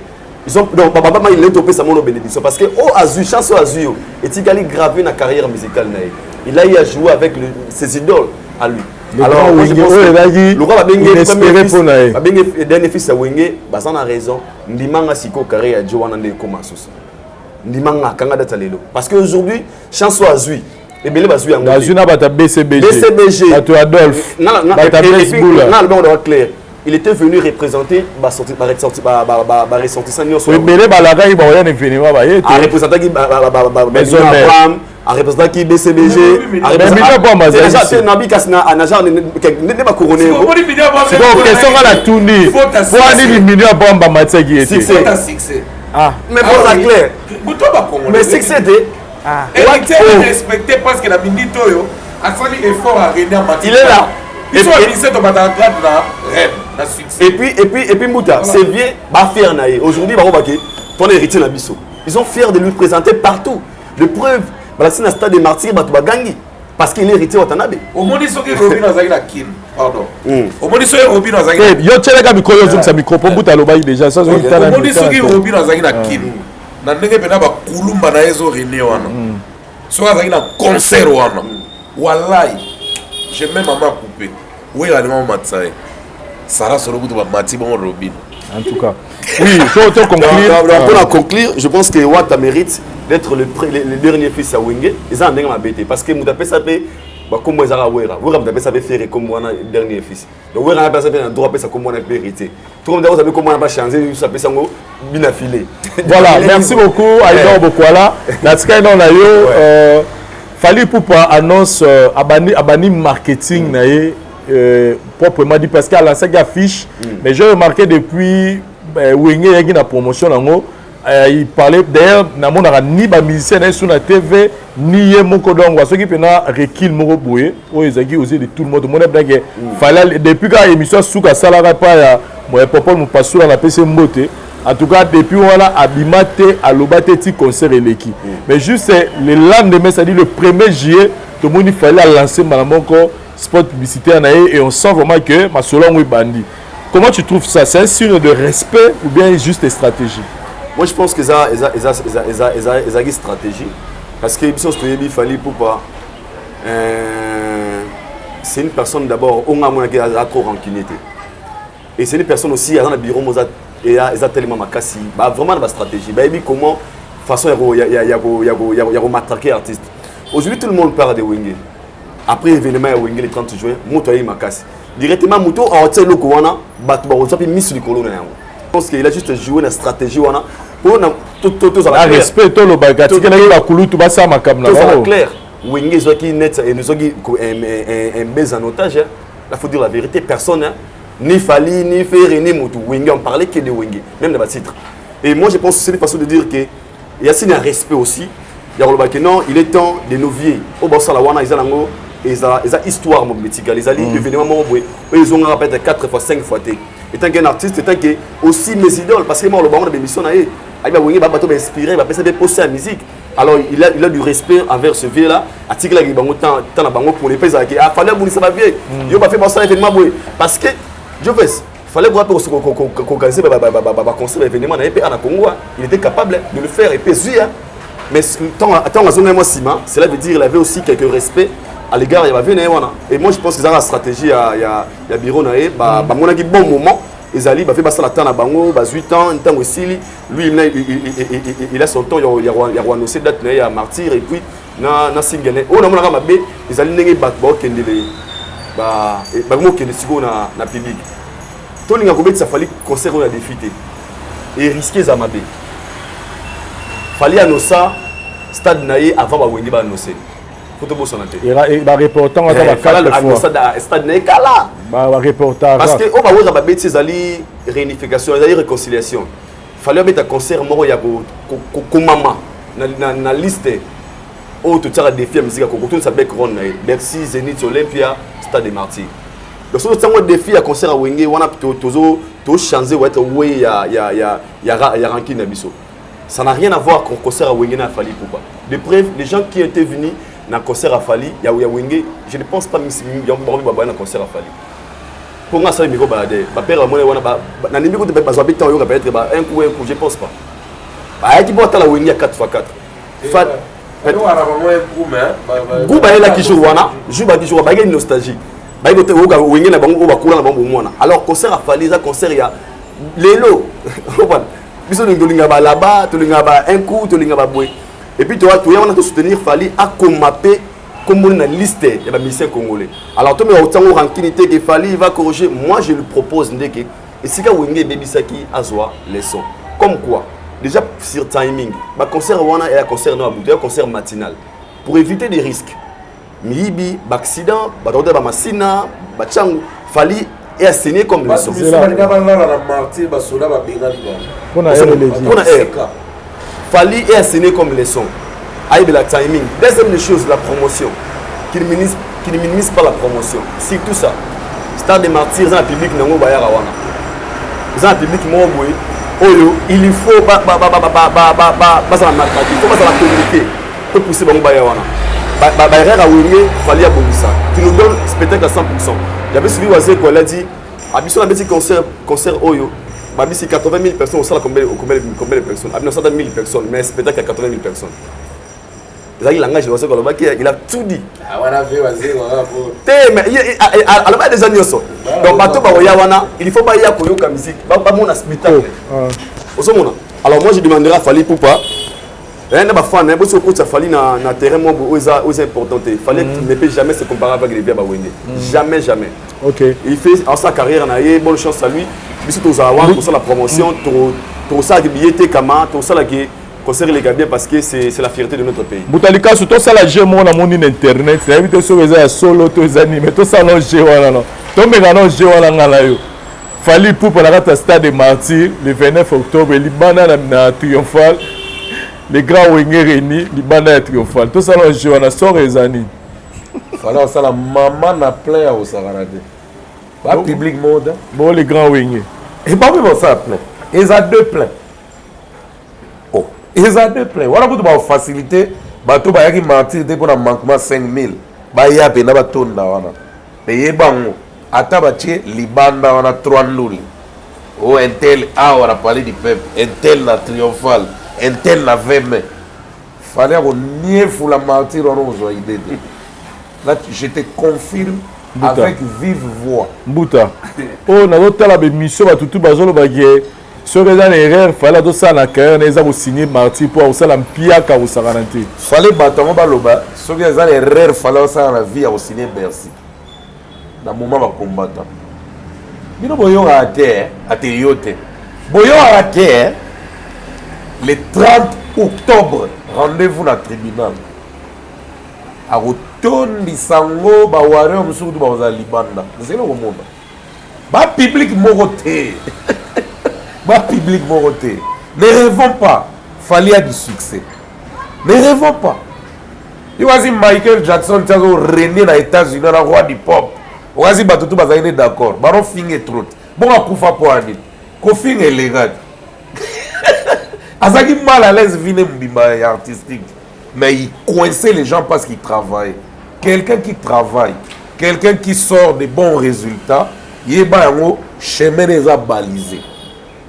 Speaker 5: Ils ont donc papa ma il est topé sa mono bénédiction, parce que oh azui chance, oh azui et tikali gravé na carrière musicale na ye. Il a eu à jouer avec ses idoles à lui.
Speaker 4: Le grand
Speaker 5: Moi, je
Speaker 4: Wenge,
Speaker 5: pense
Speaker 4: oyo
Speaker 5: que
Speaker 4: ezalaki
Speaker 5: le roi babenge
Speaker 4: inespéré
Speaker 5: premier fils,
Speaker 4: mpo na ye.
Speaker 5: babenge dernier fils ya Wenge, baza na raison. Ndimanga siko carrière ya Joe wana nde ekoma susu. Ndimanga akanga date ya lelo, parce que aujourd'hui chance oyo azwi, ebele bazwi yango te.
Speaker 4: Nazwi na bato ya BCBG.
Speaker 5: BCBG.
Speaker 4: Bato ya Adolphe. Bato ya Blaise Bula.
Speaker 5: Nga alobango dawa clair, il était venu représenter baressortissant nyonso.
Speaker 4: Ebele balakaki bakoya na événement, baye te.
Speaker 5: Areprésentaki
Speaker 4: Maison mère.
Speaker 5: Abraham, areprésentaki BCBG.
Speaker 4: Mais Mika Abraham azali ici.
Speaker 5: Nabi kasi na genre nde bakorone.
Speaker 4: Sikoyo question nga natuni, po anini million Abraham bamatiaki ye te?
Speaker 5: Succès.
Speaker 6: Succès.
Speaker 4: Ah.
Speaker 5: Mais pour la clair.
Speaker 6: Buto bacongolais.
Speaker 5: Mais succès te.
Speaker 6: Héritier respecté, parce que na minute oyo asali effort arene amati.
Speaker 5: Il est là.
Speaker 6: Biso bamise tobataka grade na rêve na succès.
Speaker 5: Et puis Mbuta, c'est vieux bafier na ye. Aujourd'hui bango bake ton héritier na biso, ils sont fiers de lui présenter partout. De preuve, balasi na stade des Martyrs, bato bagangi parce qu'il est héritier Watanabe.
Speaker 6: Omoni soki Robino azalaki na Kine, pardon, omoni soki Robino azalaki
Speaker 4: Te, yo tielaka micro, yo ozongisa micro mpo Mbuta alobaki déjà. So azongi tala.
Speaker 6: Omoni soki Robino azalaki na Kine, na ndenge mpena bakulumba na ye ezorene wana, soki azalaki na concert wana, walai, je mets mama coupé, wera alinga omatisa ye sara solo kutu bamati bongo Robino.
Speaker 4: En tout cas, oui, to conclure.
Speaker 5: Donc, pour conclure, je pense que Wata mérite d'être le dernier fils à Wenge. Ils ont un ndenge mabe te, parce que moto apesa mpe bakombo ezaka Wera. Wera moto apesa mpe Ferre kombo wana dernier fils. Donc Wera apesa mpe na droit apesa kombo wana mpe héritier. Tout comme d'ailleurs kombo wana bachange, biso apesa yango bina filé.
Speaker 4: Voilà, merci beaucoup Aidor Bokwala. Natikali nao na yo. Fally Ipupa annonce abani marketing na ye proprement dit, parce qu'il a lancé affiche, mais j'ai remarqué depuis Wenge eyaki na promotion nango, il parlait d'ailleurs, namonaka ni bamusicien na ye so na TV, ni ye moko. Donc soki mpena recul moko boye oyo ezalaki aux yeux de tout le monde, omoni mpena ke Fally, depuis kaka émission suka asalaka pa ya Popol Mopasula, napesi ye mbote. En tout cas, depuis wana abima te, aloba te ti concert eleki. Mais juste le lendemain, c'est-à-dire le 1er juillet, tomoni Fally alancé mbala moko spot publicitaire na ye, et on sent vraiment que masolo yango ebandi. Comment tu trouves ça? C'est un signe de respect ou bien juste stratégie?
Speaker 5: Moi, je pense que ça, eza, eza, eza, eza, eza, ezalaki stratégie. Parce que biso toyebi Fally Ipupa, c'est une personne d'abord, on a monaki aza trop rancunier te. Et c'est une personne aussi, aza na bureau moza eza tellement makasi, ba vraiment na ba stratégie. Bayebi comment façon ya ko matraquer artiste. Aujourd'hui, tout le monde parle de Wenge. Après événement ya Wenge le 30 juin, moto ayebi makasi. Directement moto aotia eloko wana, bato bakozwa mpe miso likolo na yango. Je pense qu'il a juste joué na stratégie wana mpona tozala
Speaker 4: Na respect, tolobaka, atikelaki bakulutu basala makambo na
Speaker 5: tozala
Speaker 4: bango.
Speaker 5: Clair, Wenge ezwaki net, ezwaki un baiser en otage, hein. Là, faut dire la vérité, personne, hein, ni Fally, ni Ferre, ni moto. Wenge, on parlait que de Wenge, même dans titre. Et moi, je pense que c'est une façon de dire que il y a un respect aussi ya koloba que non, il est temps de nos vieux oyo basala wana, eza nango, eza histoire mobimétikale, ezali événement moko boye oyo ezongaka peut-être 4 fois, 5 fois te. Étant qu'un artiste, étant que aussi mes idoles, parce que moi, oloba ngo na bémission na ye, ayebi bawenge, babato bainspiré, bapesa mpe posa ya musique. Alors il a du respect envers ce vieux là atikelaki bango temps na bango pour ne pas ezalaki afallait abundisa bavieux yo bafe basala événement boye, parce que Jofes fallait voir koorganiser baconcert, événement na ye mpe na Congo, il était capable de le faire et puis zui. Mais tant azongai mwa nsima, cela veut dire il avait aussi quelque respect à l'égard ya bavieux na ye wana. Et moi, je pense que ezalaka stratégie ya bureau na ye. Bamonaki bon moment ezali, bafe basala temps na bango, bazwi temps, ntango esili, lui, il a son temps ya koannoncer date na ye ya Martyr et puis na single oyo. Namonaka mabe ezali ndenge bato baokendele, bakomokende sikoyo na public. Tolinga kobetisa Fally concert oyo na défi te, erisque eza mabe. Fally annonça stade na ye avant bawenge baannonce, faut tobosana te.
Speaker 4: Bareportant ata ba 4 fois.
Speaker 5: Stade na ye kala.
Speaker 4: Bareportant.
Speaker 5: Parce que oyo baweza babeti, ezali réunification, ezali réconciliation. Fally abeta concert moko ya kokomama na liste oyo totiaka défi ya musique ya kokotonisa background na ye: Bercy, Zénith, Olympia, Stade de Martyr. Donc soki totiango défi ya concert ya Wenge wana, tochange oêtre we ya rancune na biso. Ça n'a rien à voir con concert à Wenge na Fally Ipupa. De preuve, les gens qui étaient venus na concert à Fally ya Wenge, je ne pense pas bango na concert à Fally. Mpo nga asali micro balade, bapere bamona wana, nandimi kutu bazwa mpe temps oyoka peut-être ba un coup, un coup, je pense pas bayaki mpo atala Wenge ya 4 x 4. Gu bayelaki jour wana, jour baki jour bayaki nostalgie, bayaki oyoka Wenge na bango oyo bakula na bango bomwana. Alors concert a Fally eza concert ya lelo. Biso tolingaka balaba, tolingaka ba un coup, tolingaka baboye. Et puis toya wana tosoutenir Fally, akoma mpe komboni na liste ya bamusicien congolais. Alors tomeka kotiango rancune te ke Fally va corriger. Moi, je lui propose ndeke esika Wenge ebebisaki, azwa leçon, comme quoi déjà sur timing baconcert wana eya concert no ya butu, ya concert matinal, pour éviter des risques, miyibi, baaccident, bato bakota bamasina batiango. Fally e enseigner comme leçon.
Speaker 6: Balinga balala na Martyr, basoda babengani bango.
Speaker 4: Mpona aire eleki.
Speaker 5: Mpona aire, Fally e enseigner comme leçon, ayebela timing. Deuxième des choses, la promotion, qu'il ne minimise pas la promotion. Surtout ça, Stade de Martyr eza na public nango, bayaka wana, eza na public moko boye oyo il faut bazala matraki, il faut bazala communiquer, topousser bango baya wana. Baerreur ya Wenge, Fally abongisa, qui nous donne spectacle à 100. J'avais suivi Wazeko, elle a dit abiso nabeti concert, concert oyo babisi 80 000 personnes, osala combien, combien, combien de personnes? Abino osala 1000 personnes, mais spectacle ya 80 000 personnes. Ezalaki langage Wazeko alobaki, il a tout dit.
Speaker 6: Wana ve Wazeko kaka po
Speaker 5: Te, mais alobaki déjà nyonso. Donc bato bakoya wana, il faut baya koyoka musique, bamona spectacle, ozomona. Alors moi, je demanderai à Fally Ipupa na bafan bosi okotisa Fally na terrain moko oyo eza important te. Fally ne peut jamais se comparer avec les vieux bawenge, jamais, jamais. Il fait en sa carrière na ye, bonne chance à lui. Biso tozala wana, tosala promotion, tosalaki billet te kama, tosalaki concert eleka bien, parce que c'est la fierté de notre pays.
Speaker 4: Moto alikasu, tosala jeu moko namoni na internet, nayebi te soki eza ya solo to eza nini, mais tosala no jeu wana, no tomeka no jeu wana, nga na yo. Fally Ipupa na kati ya Stade de Martyr le 29 octobre, libanda na Triomphal, le grand Wenge réuni libanda ya Triomphal. Tosala no jeu wana, sort eza nini?
Speaker 6: Fally osala mama na plein ya kosakana te, bapublic moko te.
Speaker 4: Bon, le grand Wenge.
Speaker 6: Bango mpe basala plein, eza deux plein. Oh, eza deux plein wana kutu bafacilité bato bayaki Martyr te mpona manquement 5000, baya mpena batonda wana. Eyeba yango, ata batie libanda wana 3 nduli. O oh, intel awa na palais du peuple, intel na triomphal, intel na 20 mai. Fallait akoniefula martyr wana ozwa idée te. Là, je te confirme
Speaker 4: Mbuta.
Speaker 6: avec vive voix.
Speaker 4: Mbuta. Oyo nazotala bemission bato tu bazoloba ke soki eza na erreur fale azosala na carrière na eza kosigne martyr mpo akosala mpiaka kosakana te.
Speaker 6: Fallait bato yango baloba soki eza na erreur fallait osala na vie ya kosigne Bercy. Na moment ba combattant. Bino boyokaka te, eh? Ate yo te. Boyokaka te, eh? Le 30 octobre, rendez-vous na tribunal. Akotondisa yango ba warrior mosusu kutu bakozala libanda. Nzela okomona. Ba public moko te. Ba public moko te. Ne rêvons pas. Fally a du succès. Ne rêvons pas. Yo kasi Michael Jackson ti azo régner na États-Unis na roi du pop. Okazi bato tout bazali ne d'accord. Baro finge trop. Bongo akufa po ani. Kofinga eleka te. Azaki mal à l'aise vie ne mbimba ya artistique. Mais il coinçait les gens parce qu'il travaillait. Quelqu'un qui travaille, quelqu'un qui sort de bons résultats, yeba yango chemin eza balisé.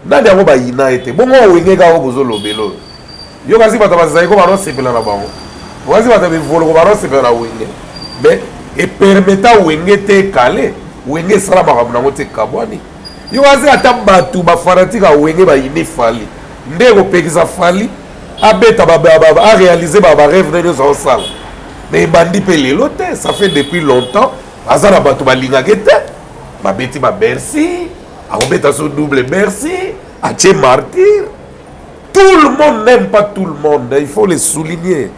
Speaker 6: Nani yango bayina ye te bongo wenge kaka oyo bozolobela oyo yo kasi bato bazali ko banosepela na bango okasi bato ya bivoloko banosepela na wenge mais epermeta wenge te ekale wenge esala makambo nango te ekabwani yo kasi ata bato bafanatike ya wenge bayini fali nde ekopekisa fali abeta arealize bareve na nyonso aosala mais ebandi mpe lelo te ça fait depuis longtemps aza na bato balingaka te babeti ba bercy akobeta so double bercy atie martyr tout le monde n'aime pas tout le monde il faut le souligner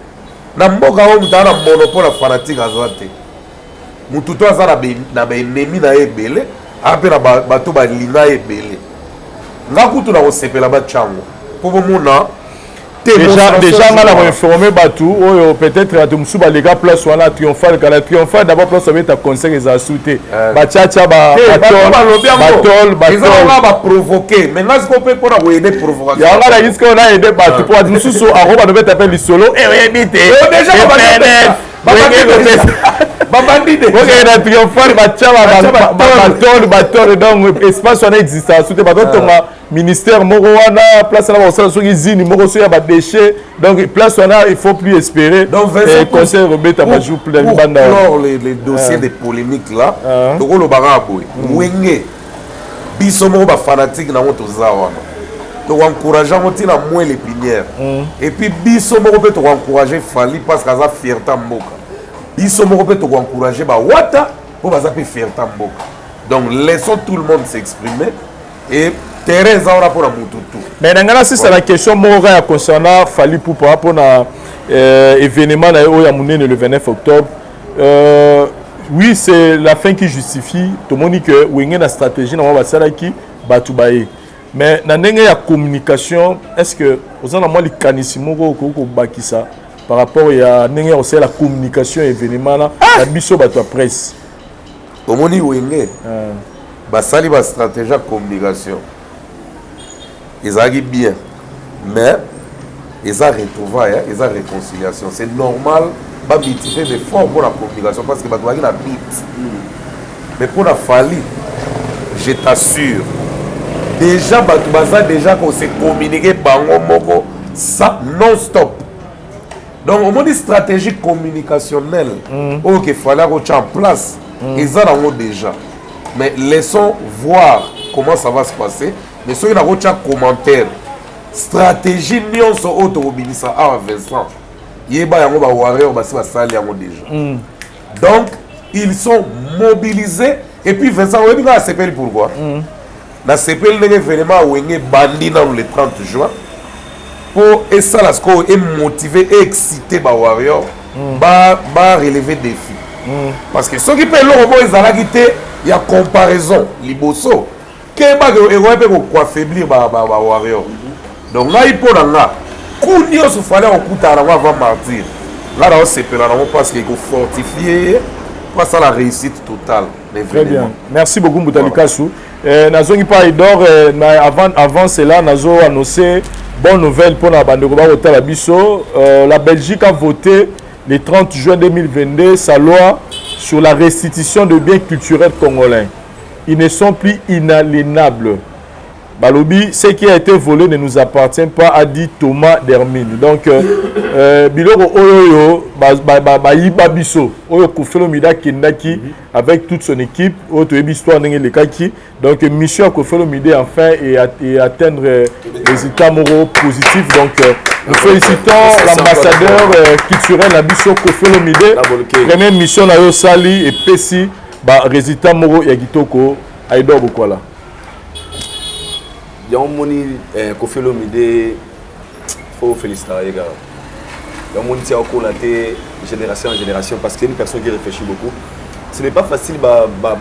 Speaker 6: na mboka oyo moto aza na monopole ya fanatique aza te motu to aza na baennemi na ye ebele aza mpe na bato balinga ye ebele nga kutu na kosepela batyango mpo bomona
Speaker 4: Déjà, déjà nga na koinforme bato oyo peut-être bato mosusu baleka place wana triomphal kala triomphal d'abord place babeta concert ezala su te batiatia
Speaker 6: batol batol baprovoke mais nga sikoyo mpe mpona koyede provocation
Speaker 4: yango nga sikoyo na aide bato mpo bato mosusu akoba nobeta mpe lisolo oyebi te
Speaker 6: babandi de
Speaker 4: okende na triomphal batia batol batol donc espace wana existaka su te bazotonga ministère moko wana place wana bakosala soki zini moko soki ya badéchet donc place wana il faut plus espérer.
Speaker 6: Donc Vincent,
Speaker 4: eh, concert obeta bajour plein libanda
Speaker 6: clore les, les dossiers de polémique là, tokolobaka boye wenge biso moko bafanatique nango toza wana tokoencourage yango ntina moins l'épinière et puis biso moko mpe tokoencourage Fally parce que aza fierté mboka. Biso moko mpe tokoencourage bawata mpo baza mpe fierté mboka. Donc laissons tout le monde s'exprimer et terrain eza wana mpona mutu tu.
Speaker 4: Mais na ngai nasisa na question moko kaka ya concernant Fally Ipupa mpona événement na ye oyo ya monene le 29 octobre. Oui, c'est la fin qui justifie. Tomoni que wenge na stratégie na bango basalaki bato baye, mais na ndenge ya communication, est ce que oza na mwa likanisi moko okoki kobakisa par rapport ya ndenge ya kosalela communication ya événement na biso bato ya presse?
Speaker 6: Omoni wenge basali bastratégie ya communication ezalaki bien, mais eza retrouvaille, eza réconciliation, c'est normal bamultiplie baeffort mpona communication parce que bato bazalaki na bit. Mais mpona Fally, je t'assure, déjà bato baza déjà kose communiquer bango moko ça non stop. Donc omoni stratégie communicationnelle oyo ke Fally akotia en place eza nango déjà, mais laissons voir comment ça va se passer. Mais soki nakotia commentaire, stratégie nyonso oyo tokobimisa awa, Vincent, yeba yango, bawarrior basi basali yango déjà. Donc ils sont mobilisés. Et puis Vincent, oyebi nga nasepeli pourquoi? Nasepeli ndenge événement awenge bandi nanu le 30 juin mpo esala sikoyo emotive, eexcite bawarrior barelever défi, parce que soki mpe eloko moko ezalaki te ya comparaison liboso, kebaka ekoki mpe koaffaiblir bawarrior. Donc ngai, mpo na nga, ku nyonso Fally akokutana nango avant martyr, nga naosepela nango parce que ekofortifie ye mpo asala réussite totale na
Speaker 4: Très bien.
Speaker 6: événement.
Speaker 4: Merci beaucoup, Mbuta Likasu. Nazongi pa Idor, na avant cela, nazo annoncé bonne nouvelle pour la bande de biso. La Belgique a voté le 30 juin 2022 sa loi sur la restitution de biens culturels congolais. Ils ne sont plus inaliénables. Balobi, ce qui a été volé ne nous appartient pas, a dit Thomas Dermine. Donc, biloko oyo ba biso, oyo Koffi Olomide akendaki avec toute son équipe, oyo toyebi histoire ndenge elekaki. Donc, mission ya Koffi Olomide enfin et atteindre résultat moko positif. Donc, nous félicitons l'ambassadeur culturel na biso Koffi Olomide. Première mission na yo sali et pesi ba résultat moko ya kitoko. Aidor Bokwala.
Speaker 5: Yango moni Koffi Olomide, faut féliciter ye kaka. Yango moni ti akola te génération en génération, parce que c'est une personne qui réfléchit beaucoup. Ce n'est pas facile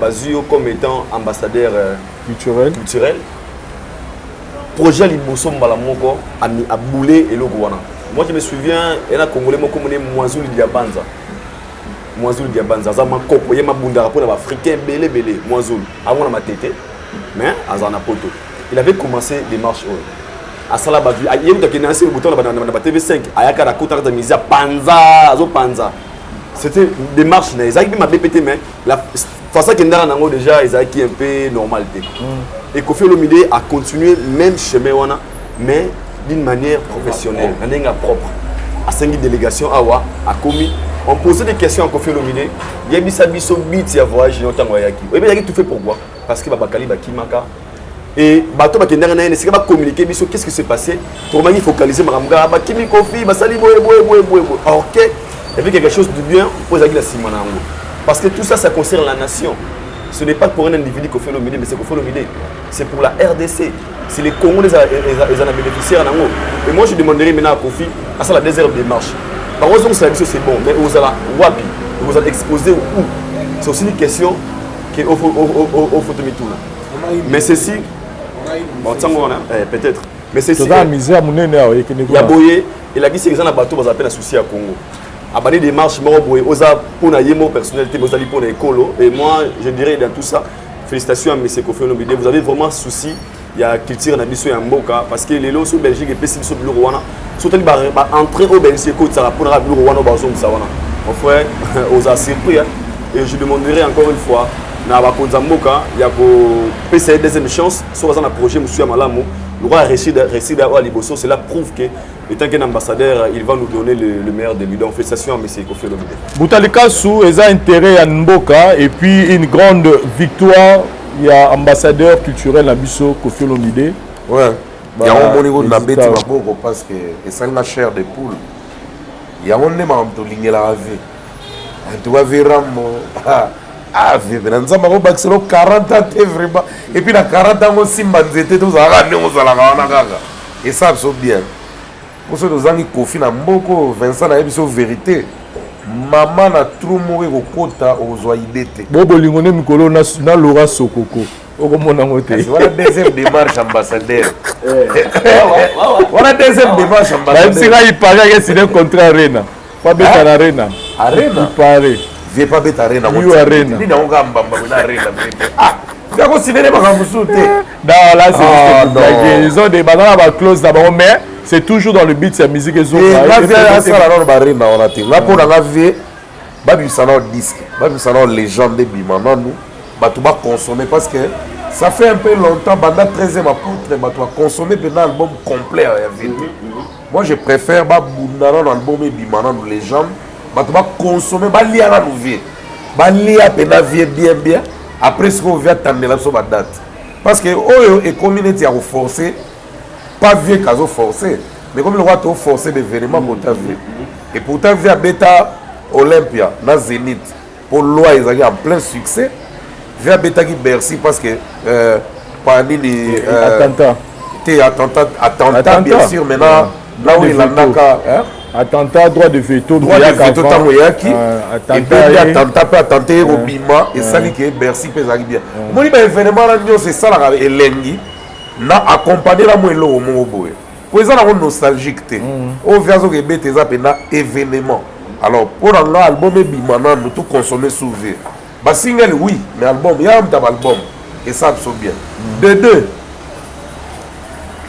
Speaker 5: bazwi yo comme étant ambassadeur
Speaker 4: culturel.
Speaker 5: Culturel, projet liboso mbala moko aboule eloko wana. Moi, je me souviens, ena Congolais moko mone Mwazulu Diabanza. Mwazulu Diabanza aza makoko, ye mabundaka mpona baafricain ebele ebele. Mwazulu amona matete, mais aza na poto. Il avait commencé démarche oyo asala bavi ye mutu akende nasi buto na ba TV5, ayaka na kota kata mizia panza, azopanza. C'était démarche na ezalaki mpe mabe pe te, mais la façon akendaka nango déjà ezalaki un peu normal te. Et Koffi Olomide a continué même chemin wana, mais d'une manière professionnelle, na ndenge ya propre. Asengi délégation awa, akomi, on posait des questions à Koffi Olomide: yebisa biso but ya voyage yo ntango ayaki. Oyebi ezalaki tout fait pourquoi? Parce que babakali bakimaka et bato bakendaka na ye esika bacommuniquer biso qu'est-ce qui s'est passé. Tokomaki focaliser makambo kaka bakimi Kofi, basali boye boye boye boye boye. Or que il y avait quelque chose de bien oyo ezalaki na nsima na yango, parce que tout ça, ça concerne la nation. Ce n'est pas pour un individu Koffi Olomide, mais c'est Koffi Olomide, c'est pour la RDC, c'est les Congolais eza na bénéficiaire nango. Et moi, je demanderai maintenant à Kofi asala deuxième démarche. Bakozongisela biso, c'est bon, mais ozala wapi? Ozala exposé où? C'est aussi une question que ofoto mituna. Mais ceci, bon, ntango wana peut-être, mais ceci
Speaker 4: toza na misère monene awa ekende.
Speaker 5: Ya boye elakisi eza na bato bazala mpe na souci ya Congo. Abandi démarche moko boye, oza mpona ye moko personnel te, mais ozali mpona ekolo. Et moi, je dirais, dans tout ça, félicitations à monsieur Koffi Olomide. Vous avez vraiment souci ya culture na biso ya mboka, parce que lelo so Belgique epesi biso biloko wana, so otali baentrée oyo Belgique ekotisaka mpona kaka biloko wana oyo bazongisa wana, mon frère, oza surpris, hein? Et je demanderai encore une fois na bakonzi ya mboka ya kopesa ye deuxième chance. Soki aza na projet mosusu ya malamu lokola réussite oyo ya liboso, cela prouve que étant qu'un ambassadeur, il va nous donner le meilleur de lui. Donc félicitations à monsieur Koffi Olomide.
Speaker 4: Butalikasu eza intérêt ya mboka et puis une grande victoire ya ambassadeur culturel na biso Koffi Olomide.
Speaker 6: Ouais, yango omoni ko nabeti maboko parce que esali na chair de poule. Yango nde makambo tolingelaka ve. En tout cas, ve Rambo, ah, vieux na Nzambe akobakisela 40 ans te vraiment. Et puis na 40 ans osimba nzete, tozalaka ndenge ozalaka wana kaka, esala biso bien. Mpo soki tozangi Kofi na mboko, Vincent, nayebi biso vérité, mama na trou moko ekokota, okozwa idée te.
Speaker 4: Bo bolingo nde mikolo na Laura Sokoko, okomona yango te.
Speaker 6: Wana deuxième démarche ambassadeur, wana deuxième démarche.
Speaker 4: Bayebisi
Speaker 6: ambassadeur
Speaker 4: ngai ipare ake signer contrat Arena po abeta na Arena.
Speaker 6: Arena?
Speaker 4: Ipare.
Speaker 6: Vie pa beta Arena.
Speaker 4: Yo Arena.
Speaker 6: Nini yango kaka mbamba na Arena? Ah, yakosinene makambo mosusu te.
Speaker 4: Non, là, c'est
Speaker 6: Ah,
Speaker 4: juste pour blaguer.
Speaker 6: non.
Speaker 4: Ils ont des baza na baclause na bango, mais c'est toujours dans le but ya musique
Speaker 6: Nga vie
Speaker 4: ezoka.
Speaker 6: asala nano barena wana te. Nga mpo na nga, vie babimisa nano disque, babimisa nano légende, ebima nanu, bato baconsommer, parce que ça fait un peu longtemps, banda 13e apôtre, bato baconsommer mpena album complet ya vie te. Moi, je préfère babunda nano album, ebima nano légende, bato baconsommer, balia nanu vie, balia mpena vie bien bien. Après sikoyo vie atandela biso badate, parce que oyo ekomi neti ya koforcer, pas vieux kazo forcer, mais comme le roi to forcer d'événement kota vieux. Et pourtant vieux abeta Olympia na Zénith pour loi ezalaki en plein succès. Vieux abetaki Bercy parce que pa nini
Speaker 4: Attentat.
Speaker 6: Te, attentat, attentat.
Speaker 4: Attentat.
Speaker 6: Bien sûr, maintenant là où
Speaker 4: Droit de
Speaker 6: elandaka, hein?
Speaker 4: Attentat, droit de veto.
Speaker 6: Droit de veto ntango eyaki, ependi attentat mpe attentat ekobima, esali ke Bercy mpe ezalaki bien. Omoni baévénement wana nyonso esalaka elengi na accompagné na mwa eloko moko boye, po eza nango nostalgique te. Oyo vi azoka ebeta eza mpena événement. Alors mpo na nga, album ebima nanu, toconsommer sous vie basingeli, oui, mais album ya muta album esala biso bien. De deux,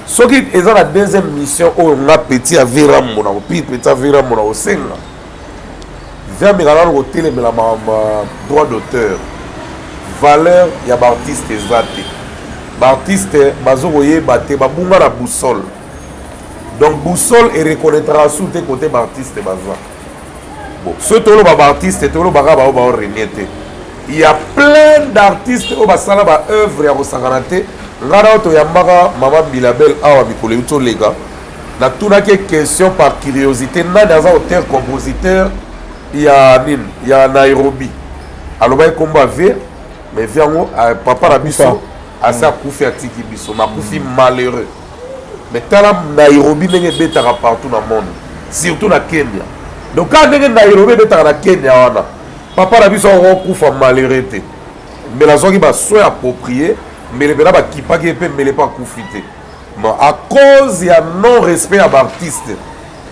Speaker 6: soki eza na deuxième mission oyo nga petit avirambo na kopi, petit avirambo na kosenga vi ameka nano kotelemela makambo ya droit d'auteur. Valeur ya baartiste eza te. Baartiste bazokoyeba te, babunga na boussole. Donc boussole ereconnaîtraka su te kote baartiste baza. Bon, soki toloba baartiste, tolobaka bao baorenie te. Il y a plein d'artistes oyo basala baœuvre ya kosakana te. Ngai na oyo toyambaka mama Bilabel awa mikolo euti oleka, natunaki question par curiosité: nani aza auteur compositeur ya nini, ya Nairobi? Alobaki nkombo ya vie, mais vie yango, papa na biso asi akufi, atiki biso, makufi malheureux. Mais tala Nairobi ndenge ebetaka partout na monde, surtout na Kenya. Donc kaka ndenge Nairobi ebetaka na Kenya wana, papa na biso akokufa malheureux te. Mbele azwaki basoin approprié, mbele mpena bakipaki ye mpe, mbele mpe akufi te. Bon, à cause ya non respect ya baartiste,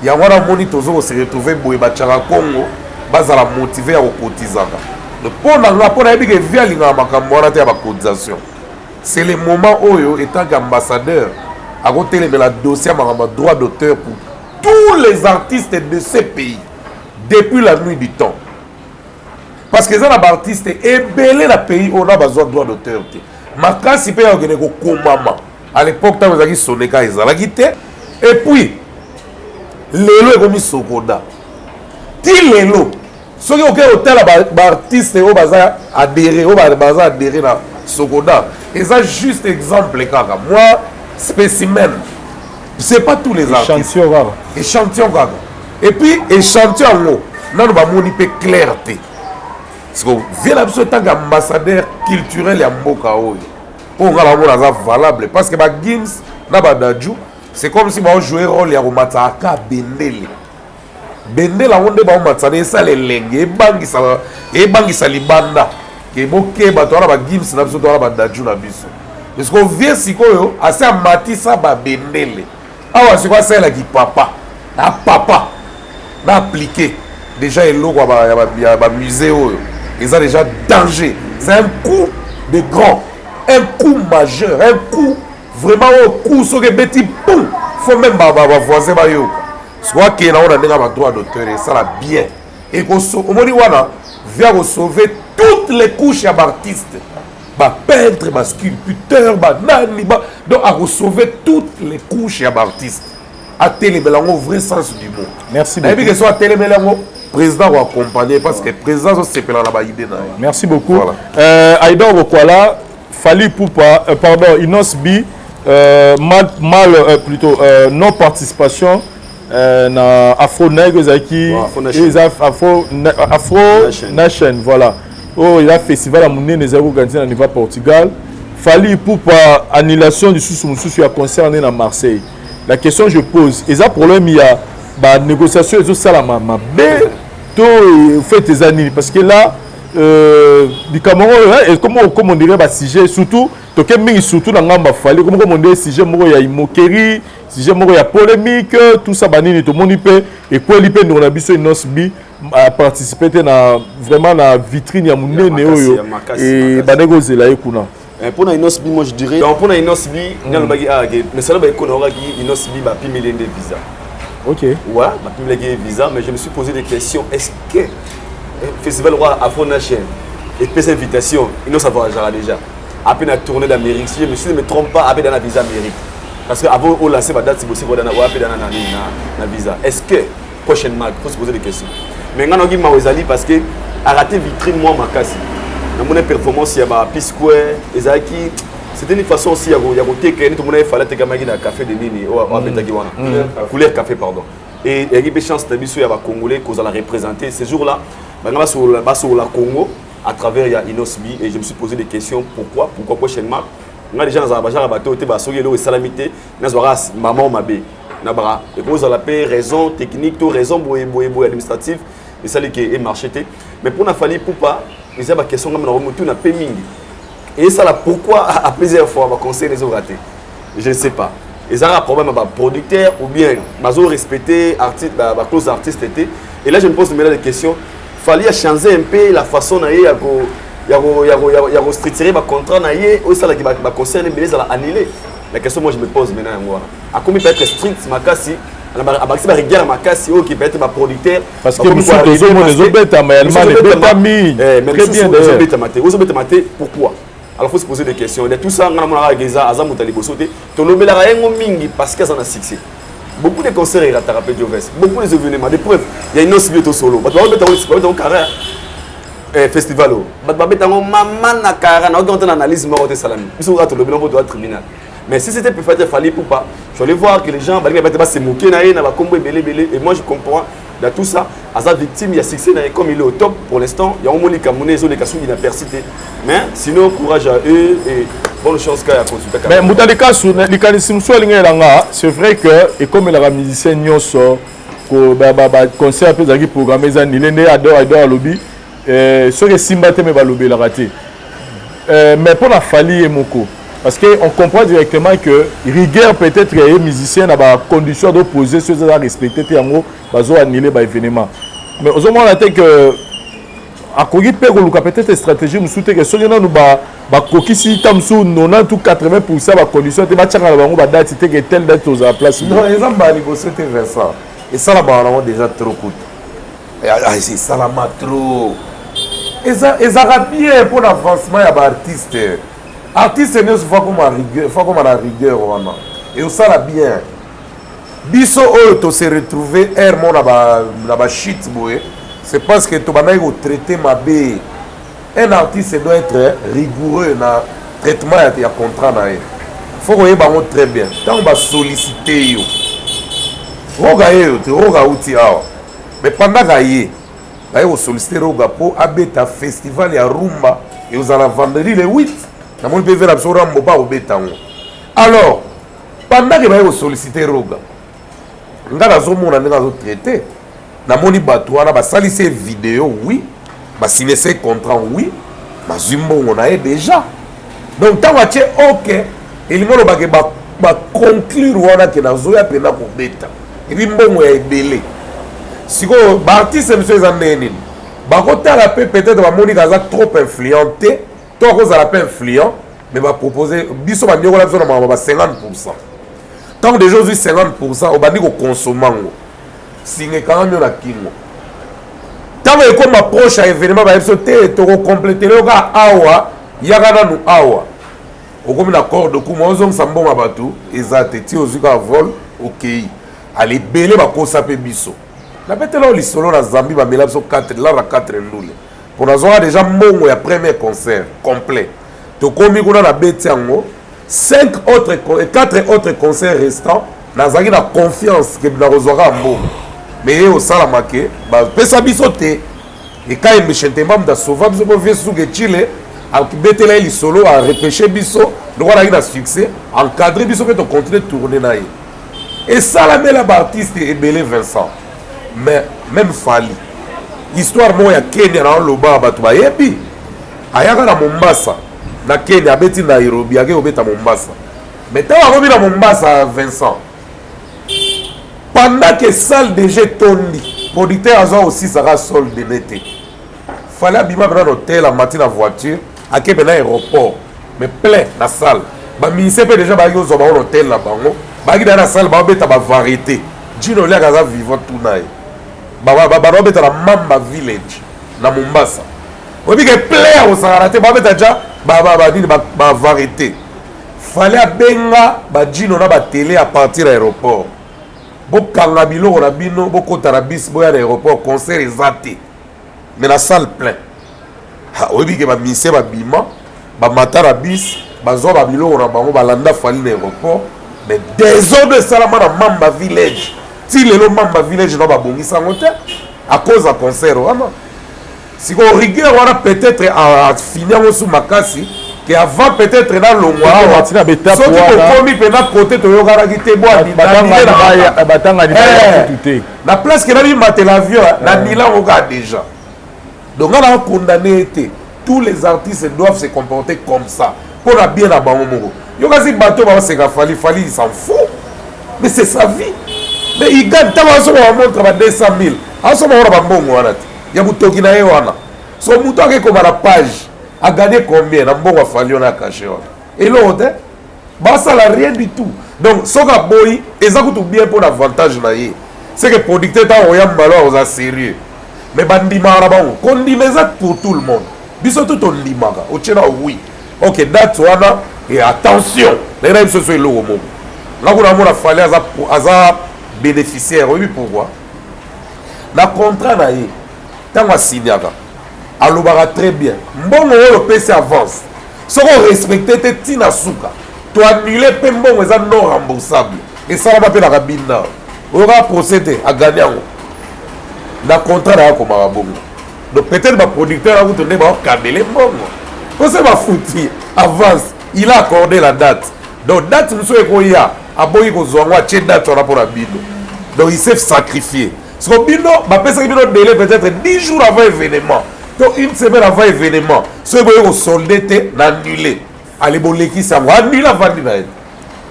Speaker 6: yango wana omoni tozo kose retrouver boye. Batiaka Congo bazala motivé ya kokotizaka. Mpo na nga, mpo nayebi ke vie alingaka makambo wana te ya bacotisation, c'est le moment oyo etant qu'ambassadeur akotelemela dossier ya makambo ya droit d'auteur pour tous les artistes de ce pays depuis la nuit du temps, parce que eza na baartiste ebele na pays oyo na bazwa droit d'auteur te. Makasi mpe ya kokende kokomama, à l'époque ntango ezalaki Soneka, ezalaki te. Et puis lelo ekomi Sokoda. Ti lelo, soki oke kotala baartiste oyo baza adhéré, oyo baza adhéré na Sokoda, eza juste exemple kaka, moi spécimen, c'est pas tous les artistes.
Speaker 4: Échantillon kaka.
Speaker 6: Échantillon kaka. Et puis échantillon yango nano bamoni mpe clair te. Siko vie na biso, etanke ambassadeur culturel ya mboka oyo, mpo nga namona aza valable, parce que baGims na baDadju, c'est comme si baojouer rôle ya komatisa aka bendele. Bendele yango nde baomatisa na esala elenge, ebangisa libanda ke bokeba, to wana baGims na biso, to wana baDadju na biso. Parce que vie sikoyo asi amatisa babendele awa, sikoyo asalelaki papa na papa na appliqué déjà eloko ya bamusée oyo eza déjà danger. C'est un coup de grand, un coup majeur, un coup vraiment oyo coup soki ebeti pum, faut même bavoisin bayoka. Sikoyo akende nango na ndenge ya badroit d'auteur, esala bien. Omoni wana via kosauver toutes les couches ya baartiste, bapeintre, basculpteur, banani ba, donc akosauver toutes les couches ya baartiste. Atelemela yango, vrai sens du mot.
Speaker 4: Merci.
Speaker 6: Nayebi ke so atelemeli yango, président koaccompagner, parce que président azosepela na baide na ye.
Speaker 4: Merci beaucoup.
Speaker 6: Voilà.
Speaker 4: Aïdor Bokwala, Fally Ipupa, pardon, Innoss'B, mal plutôt non participation na Afro Neg ezalaki.
Speaker 5: Ouais, Afro Nation.
Speaker 4: Eza Afro
Speaker 5: Nation.
Speaker 4: Nation, voilà. Oyo eza festival ya monene ezalaki organise na niveau ya Portugal. Fally Ipupa, annulation lisusu mosusu ya concert ne na Marseille. La question je pose, eza problème ya banégociation ezosalama mabe to fait eza nini? Parce que là, likambo oyo comme on dirait basujet, surtout toke mingi, surtout na ngambo aFally, comme on dirait sujet moko ya moquerie, sujet moko ya polémique, tout ça banini. Tomoni mpe ekweli mpe ndeko na biso Innoss'B aparticipe te na vraiment na vitrine ya monene oyo ebandaki kozela ye kuna.
Speaker 5: Mpona Innoss'B, moi je dirais, donc mpona Innoss'B, nde alobaki ke mesala baekona okaki Innoss'B bapimeli nde visa. Ouais, bapimelaki ye visa, mais je me suis posé des questions: est ce que festival roi Afro Nation epesa invitation? Innoss avoyageaka déjà ape na tournée d'Amérique, si je ne me trompe pas, ape dans la visa Amérique, parce que avant olancer badate bosi oya ape dana na visa. Est ce que prochainement, il faut se poser des questions. Mais nga naoki mawa ezali parce que araté vitrine mwa makasi. Namona performance ya ba P Square ezalaki, c'était une façon aussi ya koteka nini. Tomona efala atekamaki na café de nini oyo abetaki wana, Couleur Café, pardon. Et eyaki mpe chance na biso ya bacongolais kozala représenté ce jour là banga basolola Congo à travers ya Innoss'B. Et je me suis posé des questions: pourquoi prochainement? Nga déjà nazala bajaka bato te, basoki eloko esalami te, nazwaka mama mabe na baka. Ekozala mpe raison technique to raison boye boye boye administrative esali ke emarché te. Mais mpona Fally Ipupa, eza baquestion ngambe na motuna mpe mingi esala: pourquoi à plusieurs fois baconseil ezorater? Je ne sais pas, ezalaka problème ya baproducteur ou bien bazo respecter artiste, baclause artiste te. Et là je me pose maintenant des questions: Fally a changé un peu la façon na ye ya kostructurer bacontrat na ye oyo esalaki baconcert ebele ezala annulé. La question moi je me pose maintenant, yango wana akomi peut-être strict makasi, abakisi barigueur makasi oyo ki peut-être baproducteur.
Speaker 4: Parce que mosusu tozomona ezobetama, ya Allemagne ebetami.
Speaker 5: Très bien, ozobetama te, ozobetama te, pourquoi? Alors faut se poser des questions de tout ça. Nga namonaka eza aza moto ya liboso te, tolobelaka yango mingi parce que aza na succès. Beaucoup de concerts erataka mpe Joves, beaucoup des événements, des preuves ya Innoss'B to solo. Bato babeta carré festival oyo, bato babeta yango mama na kara na oki te na analyse moko te esalami. Biso kaka tolobeli mpo toya tribunal, mais si c'était peut-être Fally Ipupa, je allais voir que les gens balingi bate base moquer na ye na bakombo ebele ebele. Et moi, je comprends dans tout ça, aza victime ya succès na ye. Comme il est au top pour l'instant, yango moni kamone ezoleka soki na persi te. Mais sinon, courage à eux et bonne chance kaka ya consulta.
Speaker 4: Mais moto alikasu likanisi mosusu alingi elanga. C'est vrai que ekomelaka musicien nyonso, baconcert mpe ezalaki programme, eza nile nde Ador Ador alobi soki esimba te, me balobelaka te. Mais mpo na Fally ye moko, parce que on comprend directement que rigueur peut-être ye musicien na bacondition d'opposer soki eza respecté te, yango bazo annuler baévénement. Mais ozomona te que akoki mpe koluka peut-être stratégie mosusu te, ke soki nanu bakokisi ta mosusu 90 ou 80 % bacondition te, batiaka na bango badate te, ke telle date tozala place?
Speaker 6: Non, eza mbala liboso te, Vincent. Esalamaka nango déjà trop kutu, esalama trop. Ezalaka bien mpona avancement ya baartiste. Artiste nyonso fa koma na rigueur wana, eosala bien. Biso oyo tose retrouve aire mo na bashit boye, c'est parce que tobandaki kotraite mabe. Un artiste doit être rigoureux na traitement ya contrat na ye. Faut koyeba yango très bien. Ntango basollicite yo, Roga ye yo te, Roga auti awa, mais pendant ye baye kosollicite Roga mpo abeta festival ya rumba, ekozala vendredi le 8. Namoni mpe vera biso Rambo mpo akobeta yango. Alors pendant ke baye kosollicite Roga, nga nazomona ndenge azotraite. Namoni bato wana basalisi ye video, oui, basine se contrat, oui, bazwi mbongo na ye déjà. Donc ntango atie ok, elingi olobake baconclure wana ke nazoya mpena kobeta epi mbongo ya ebele. Sikoyo baartiste biso eza ndenge nini? Bakotala mpe peut-être bamoni aza trop influent te, to akozala mpe influent, mais bapropose biso, baniokola biso na makambo ba 50 %. Ntango déjà ozwi 50 %, obandi kokonsoma yango, singa ekangami yo na kingo. Ntango ekóma proche ya événement, bayebi biso te, tokocompléter yo kaka awa, yaka nanu awa. Okomi na corde kuma, ozongisa mbongo ya bato eza te, ti ozwi kaka vol, okei. Ale ebele bakosa mpe biso. Nabetela oyo lisolo na Zambie, bamela biso 4 lara 4 ndule mpo nazwaka déjà mbongo ya premier concert complet. Tokomi kuna, na beti yango, 5 autres, 4 autres concerts restants, nazalaki na confiance ke nakozwaka mbongo. Mais ye osalama ke bapesa biso te. Ekayembe Shentemba moto asauva biso, mpo vie suki echile abetela ye lisolo, arepêche biso ndoko azalaki na succès, encadre biso mpe tocontinue tourne na ye. Esalamela baartiste ebele, Vincent. Mais même Fally, histoire moko ya Kenya na oloba, bato bayebi, ayaka na Mombasa na Kenya, abeti Nairobi, ake kobeta Mombasa. Mais ntango akomi na Mombasa, Vincent, pendant que salle déjà etondi, producteur azwa osisaka solde ne te. Fally abima mpena na hotel, amati na voiture, ake mpena aéroport, mais plein na salle. Baministre mpe déjà bayaki kozwa bango na hotel na bango, bayaki na salle, baobeta bavariété. Jino Oliaka aza vivant, tuna ye. Babeta na Mamba Village na Mombasa, oyebi ke plein ya kosangana te, babeta ja banini, bavariété. Fally abenga bajino na batele à partir ya aéroport: "Bokanga biloko na bino, bokota na bus, boya na aéroport, concert eza te." Mais na salle plein, oyebi ke baministre babima, bamata na bus, bazwa babiloko na bango, balanda Fally na aéroport. Mais désordre esalama na Mamba Village. Ti lelo Mamba Village na babongisa yango te à cause ya concert wana. Sikoyo rigueur wana, peut-être afini yango su makasi ke avant peut-être nalongwa awa, soki tokomi mpena kote toyokanaki te,
Speaker 4: te.
Speaker 6: Na place ke nabimatela avion, na nilango kaka déjà. Donc nga na condamné ye te. Tous les artistes doivent se comporter comme ça mpo na bien na bango moko. Yo kasi bato baseka Fally, Fally il s'en fout, mais c'est sa vie. Mais il gagne. Ntango azosomba bamontre ba 200 000, azosomba wana bambongo wana te ya motoki na ye wana. So moto akekoma na page, aganye combien na mbongo afali wana ya cachet wana? Eloko te, basala rien du tout. Donc soki aboyi, eza kutu bien mpo na avantage na ye. C'est que producteur, ntango oya mbalo, akoza sérieux. Mais bandimaka na bango, kondima eza pour tout le monde. Biso to tondimaka, otie na oui. Ok, date wana, et attention, ndenge na biso so eloko moko nga kuna mona Fally aza bénéficiaire. Oyebi pourquoi? Na contrat na ye, ntango asignaka, alobaka très bien: mbongo oyo opesi avance, soki orespecte te ntina suka, to annule mpe mbongo eza non remboursable. Esalama mpe na kabinda oyo kaka procès te, agani yango na contrat na ye, akomaka bongo. Donc peut-être baproducteur akuto nde baokabele mbongo pose bafuti avance, il a accordé la date. Donc date mosusu ekoya, aboyi kozwa yango, atie date wana mpona bino. Donc il s'est sacrifié. Siko bino bapesaki bino délai, peut-être 10 jours avant événement to une semaine avant événement, soki boye kosolde te na annulé, ale bolekisi yango, annulé, avandi na ye,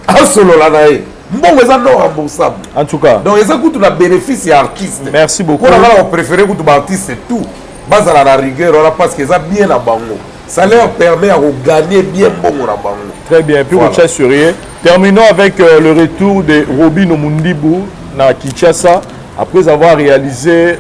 Speaker 6: asolola na ye, mbongo eza non remboursable.
Speaker 4: En tout cas.
Speaker 6: Donc eza kutu na bénéfice ya artiste.
Speaker 4: Merci beaucoup.
Speaker 6: Mpona nga na kopréféré kutu baartiste tout bazala na rigueur wana, parce que eza bien na bango, ça leur permet ya kogagner bien mbongo na bango.
Speaker 4: Très bien. Puis
Speaker 6: Voilà.
Speaker 4: voilà. Surier. Terminons avec le retour de Robin Mundibu na Kinshasa après avoir réalisé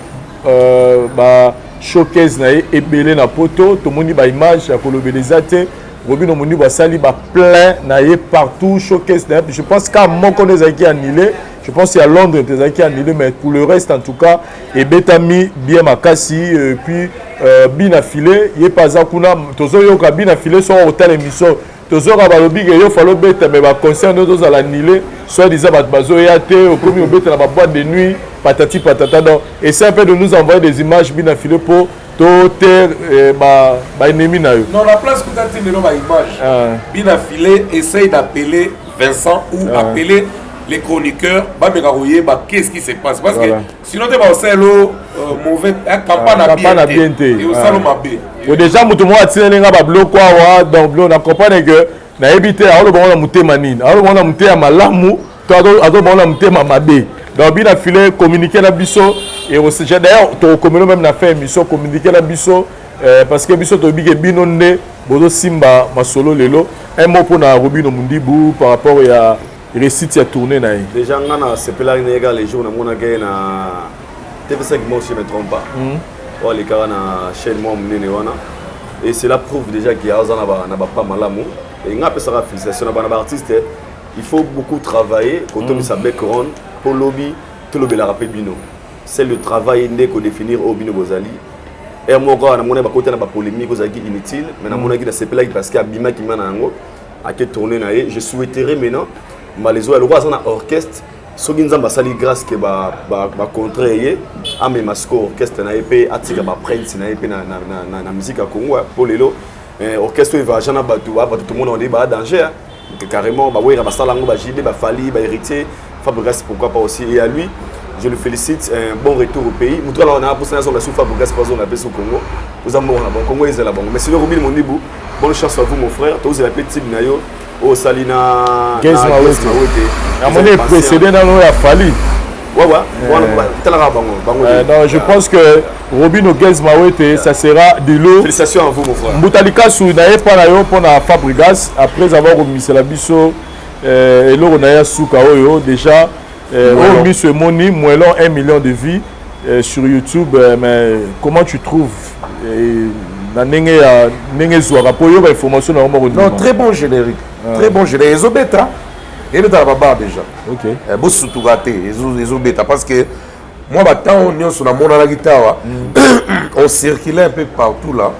Speaker 4: ba showcase na ye ebele na poto. Tomoni ba image ya kolobeleza te. Robin Mundibu asali ba plein na ye partout, showcase na ye. Je pense qu'à moko nde ezalaki annulé. Je pense qu'il y a Londres ezalaki annulé, mais pour le reste, en tout cas, ebetami bien makasi. Et puis bina filé ye mpe aza kuna. Tozoyoka bina filé soko kotala émission, tozoyoka balobi ke yo falo obeta, mais baconcert nde tozala annulé, soit disant bato bazoya te, okomi obeta na baboîte de nuit, patati patata. Donc essaie un peu de nous envoyer des images, bina filé, po to te baennemi na yo.
Speaker 6: Non, la place kuta tindelo baimage.
Speaker 4: Ah.
Speaker 6: Bina filé, essaye d'appeler Vincent ou appeler les chroniqueurs, bameka koyeba qu'est-ce qui se passe, parce que sinon te baosala mauvais campagne.
Speaker 4: Ah, campagne bien te.
Speaker 6: Et osala mabe.
Speaker 4: O déjà moto moko atineli nga babiloko awa. Donc bilo na comprendre que nayebi te aoloba ngo na motema nini, aoloba ngo na motema malamu to azoba ngo na motema mabe. Donc bina file communiquer na biso. Et d'ailleurs tokokomelo même na fin émission, communiquer na biso, parce que biso toyebi ke bino nde bozosimba masolo lelo. Un mot mpona Robino Mundibu par rapport ya réussite ya tournée na ye.
Speaker 5: Déjà nga na sepelaki na ye kaka les jours namonaki ye na TV5 Monde, si je me trompe pas, oyo alekaka na chaîne mwa monene wana, et cela prouve déjà ke aza na bapa malamu. Et nga apesaka félicitation na bana baartiste. Il faut beaucoup travailler kotomisa background mpo lobi tolobelaka mpe bino. C'est le travail nde kodéfinir oyo bino bozali. Ere moko awa namoni bakota na bapolémique ozalaki inutile, mais namonaki, nasepelaki parce que abimaki ma na yango, ake tourner na ye. Je souhaiterais maintenant mbala ezoya, lokola aza na orchestre, soki Nzambe asali grâce ke bacontre ye, amema siko orchestre na ye mpe atika baprince na ye mpe na musique ya Congo. Mpo lelo orchestre oyo evoyage na bato, bato tomona onde baa danger carrément, bawera basala yango, baJB, baFally, bahéritier, Fabregas, pourquoi pas aussi. Et à lui je le félicite, un bon retour au pays. Moto ala na mposa nazonga su Fabregas mpo azonga mpe su Congo, oza moko na bango, Congo ezala bango. Mais sinon, Robin Mondibu, bonne chance à vous, mon frère. Tozela mpe type na yo oyo osali na
Speaker 4: Gaz Mawete. Namoni précédé nano ya Fally.
Speaker 5: Ouais, talaka bango bango.
Speaker 4: Non, je pense que Robino, Gaz Mawete, ça sera de l'eau.
Speaker 5: Félicitations à vous, mon frère.
Speaker 4: Mbuta Likasu na ye mpa na yo mpona Fabregas après avoir komisela biso eloko na ye ya suka oyo déjà oyo miso emoni, moelon, 1 million de vues sur YouTube. Mais comment tu trouves na ndenge ya ndenge ezwaka mpo oyoka information na yango moko?
Speaker 6: Non, très bon générique, très bon générique. Ezobeta, ebeta na babar déjà. Bosutuka te, ezobeta, parce que moi batango nyonso namonanaki te awa, on circulait un peu partout là,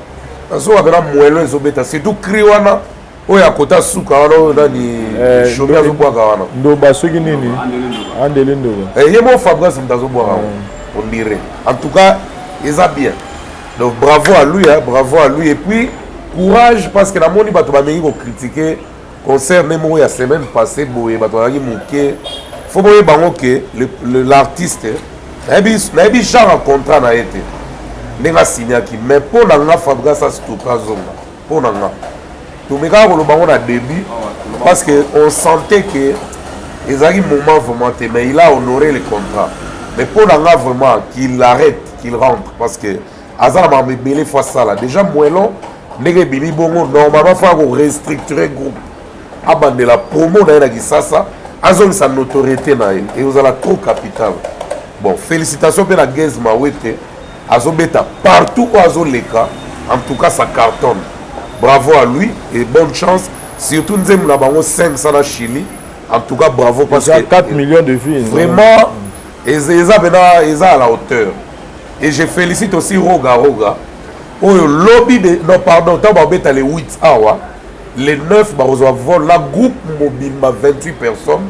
Speaker 6: nazoka mpena moelo ezobeta, surtout cri wana oyo akota suka wana, oyo nani shomi azobwaka wana.
Speaker 4: Ndoba soki nini, andele ndoba.
Speaker 6: Ye mo Fabrice moto azobwaka yango, on dirait. En tout cas eza bien, donc bravo à lui, hein, bravo à lui et puis courage, parce que namoni bato bamengi kocritiquer concert nde moko ya semaine passée boye, bato bazalaki moke. Faut boyeba bango ke l'artiste, nayebi genre ya contrat na ye te, ndenge asignaki, mais mpo na nga Fabrice asituka azonga. Mpo na nga tomekaka koloba ngo na début, parce que on sentait que ezalaki moment vraiment te, mais il a honoré le contrat. Mais mpo na nga vraiment, qu'il arrête, qu'il rentre, parce que aza na makambo ebele faut asala déjà. Moelon ndenge ebimi bongo, normalement faut akorestructurer groupe, abandela promo na ye na Kisasa, azongisa notoriété na ye, ekozala trop capital. Bon, félicitation mpe na Gaz Mawete, azobeta partout oyo azoleka. En tout cas ça cartonne. Bravo à lui et bonne chance. Surtout nzembo na bango 500 na Chili. En tout cas, bravo parce
Speaker 4: Déjà
Speaker 6: que
Speaker 4: 4 millions de vues.
Speaker 6: Vraiment, eza pena eza à la hauteur. Et je félicite aussi Roga Roga. Oyo lobby de non pardon, tant babeta les 8 awa, les 9 bakozwa vol la groupe mobimba 28 personnes,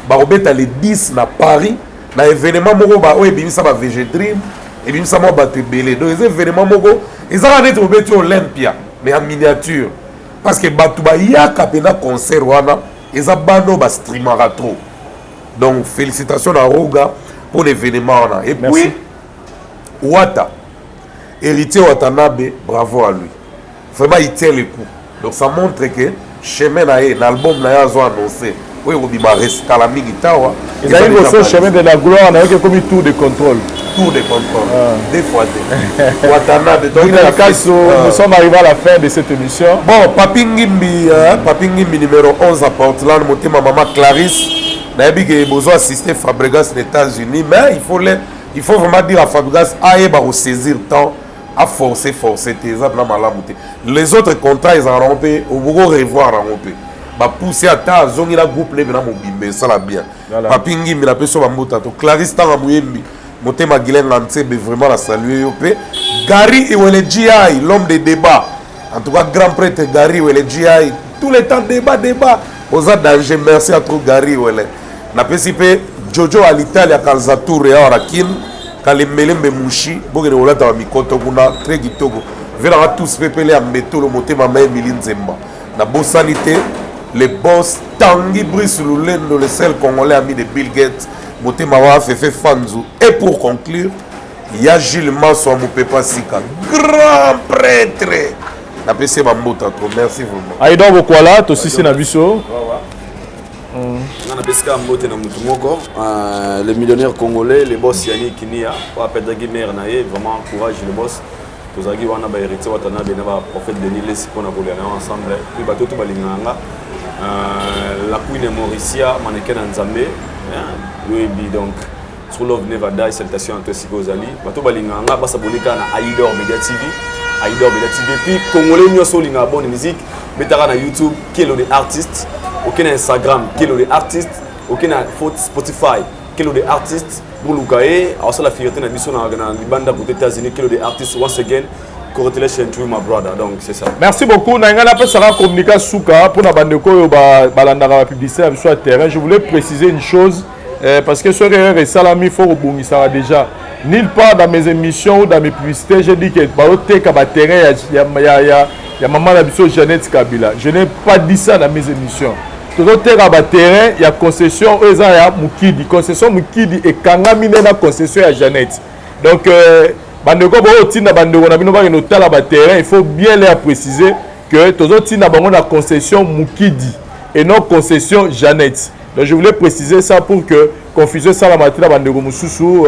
Speaker 6: bakobeta les 10 na Paris na événement moko ba oyo ebimisa ba VG Dream, ebimisa mwa bato ebele. Donc eza événement moko ezaka neti obeti Olympia mais en miniature. Parce que bato bayaka pena concert wana eza bano ba streamaka trop. Donc félicitations à Roga pour l'événement wana. Et
Speaker 4: Merci.
Speaker 6: puis Wata, héritier Watanabe, bravo à lui. Vraiment il tient le coup. Donc ça montre que chemin na ye, l'album na ye azo annoncé. Oyo ekobima kala mingi tawa.
Speaker 4: Ezali liboso chemin de la gloire nayoki ekomi tour de contrôle.
Speaker 6: Tour de contrôle. Deux fois deux. Watanabe.
Speaker 4: Donc, Kaso, nous sommes arrivés à la fin de cette émission.
Speaker 6: Bon, Papi Ngimbi, Papi Ngimbi numéro 11 à Portland, motema maman Clarisse. Nayebi ke bozo assister Fabregas aux États-Unis, mais il faut vraiment dire à Fabregas ayeba ko saisir temps à forcer forcer te eza mpena malamu te. Les autres contrats ezalaka nango mpe oboko revoir yango mpe bapousse ata azongi na groupe ne mpena mobimba esala bien.
Speaker 4: Voilà.
Speaker 6: Papi Ngimbi napesi yo bambuta to Clarisse Tanga Moyembi motema Gilenga Ntsebe, vraiment na salue yo mpe Gary Iwele GI, l'homme de débat. En tout cas, grand prêtre Gary Iwele GI, tout le temps débat débat, oza danger. Merci à trop Gary Iwele. Napesi mpe Jojo Alitalia Kalzatour awa na Kin Kalembelembe Mushi bokende kolata bamikoto kuna très kitoko velaka tous pepele ya mbetolo motema ma Emili Nzemba. Nabosani te le boss Tanguy Brice Lulendo, le seul Congolais ami de Bill Gates, motema wa Fefe Fanzu. Et pour conclure, ya Gilles Maso ya Mopepa Sika, grand prêtre, napesi ye bambuta trop. Merci vraiment.
Speaker 4: Aidon Bokwala, tosisi na biso.
Speaker 5: Nga napesi kaka mbote na motu moko, le millionnaire congolais, le boss Yannick Nia, oyo aperdaki mare na ye. Vraiment courage le boss. Tozalaki wana bahéritier Watanabe na baprophète Denis Lesi mpona kolia na yo ensemble. Puis bato to balingaka nga, la Queen Mauricia maneke na Nzambe yoyebi. Donc true love never die. Salutation à toi esika ozali. Bato balingaka nga basabone kaka na Aidor Media TV, Aidor Media TV. Puis Congolais nyonso olingaka bonne musique, betaka na YouTube Kelo de Artiste, oke na Instagram Kelo de Artiste, oke na Spotify Kelo de Artiste. Boluka ye, aosala fierté na biso na libanda côté États-Unis. Kelo de Artiste, once again congratulations to you, my brother. Donc c'est ça.
Speaker 4: Merci beaucoup. Na ngai napesaka communiqué suka mpona bandeko oyo balandaka bapublicité na biso ya terrain. Je voulais préciser une chose, parce que soki erreur esalami, faut kobongisaka. Déjà, nulle part dans mes émissions ou dans mes publicités j'ai dit que baoteka baterrain ya mama na biso Jeannette Kabila. Je n'ai pas dit ça dans mes émissions. Tozoteka baterrain ya concession oyo eza ya Mokidi. Concession Mokidi ekangami nde na concession ya Jeannette. Donc bandeko boyotinda bandeko na bino bakende kotala baterrain, il faut bien leur préciser que tozotinda bango na concession Mokidi et non concession Jeannette. Donc je voulais préciser ça pour que confusion esalama te na bandeko mosusu,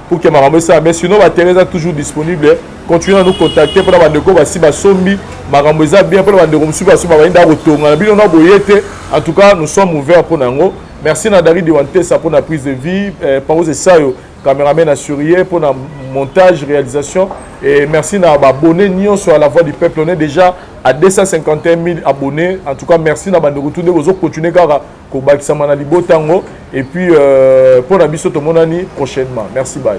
Speaker 4: pour que makambo esala. Mais sinon baterrain eza toujours disponible, continuez à nous contacter. Mpona bandeko basi basombi, makambo eza bien. Mpona bandeko mosusu basombi, bayinda kotonga na bino na boye te, en tout cas nous sommes ouverts mpona yango. Merci na Dari Diwantesa mpona prise de vue, Parose Esayo cameraman assuré mpona montage, réalisation. Et merci na baabonné nyonso à La Voix du Peuple. On est déjà à 251 000 abonnés. En tout cas merci na bandeko tu nde bozocontinue kaka kobakisama na libota yango. Et puis mpona biso tomonani prochainement. Merci, bye.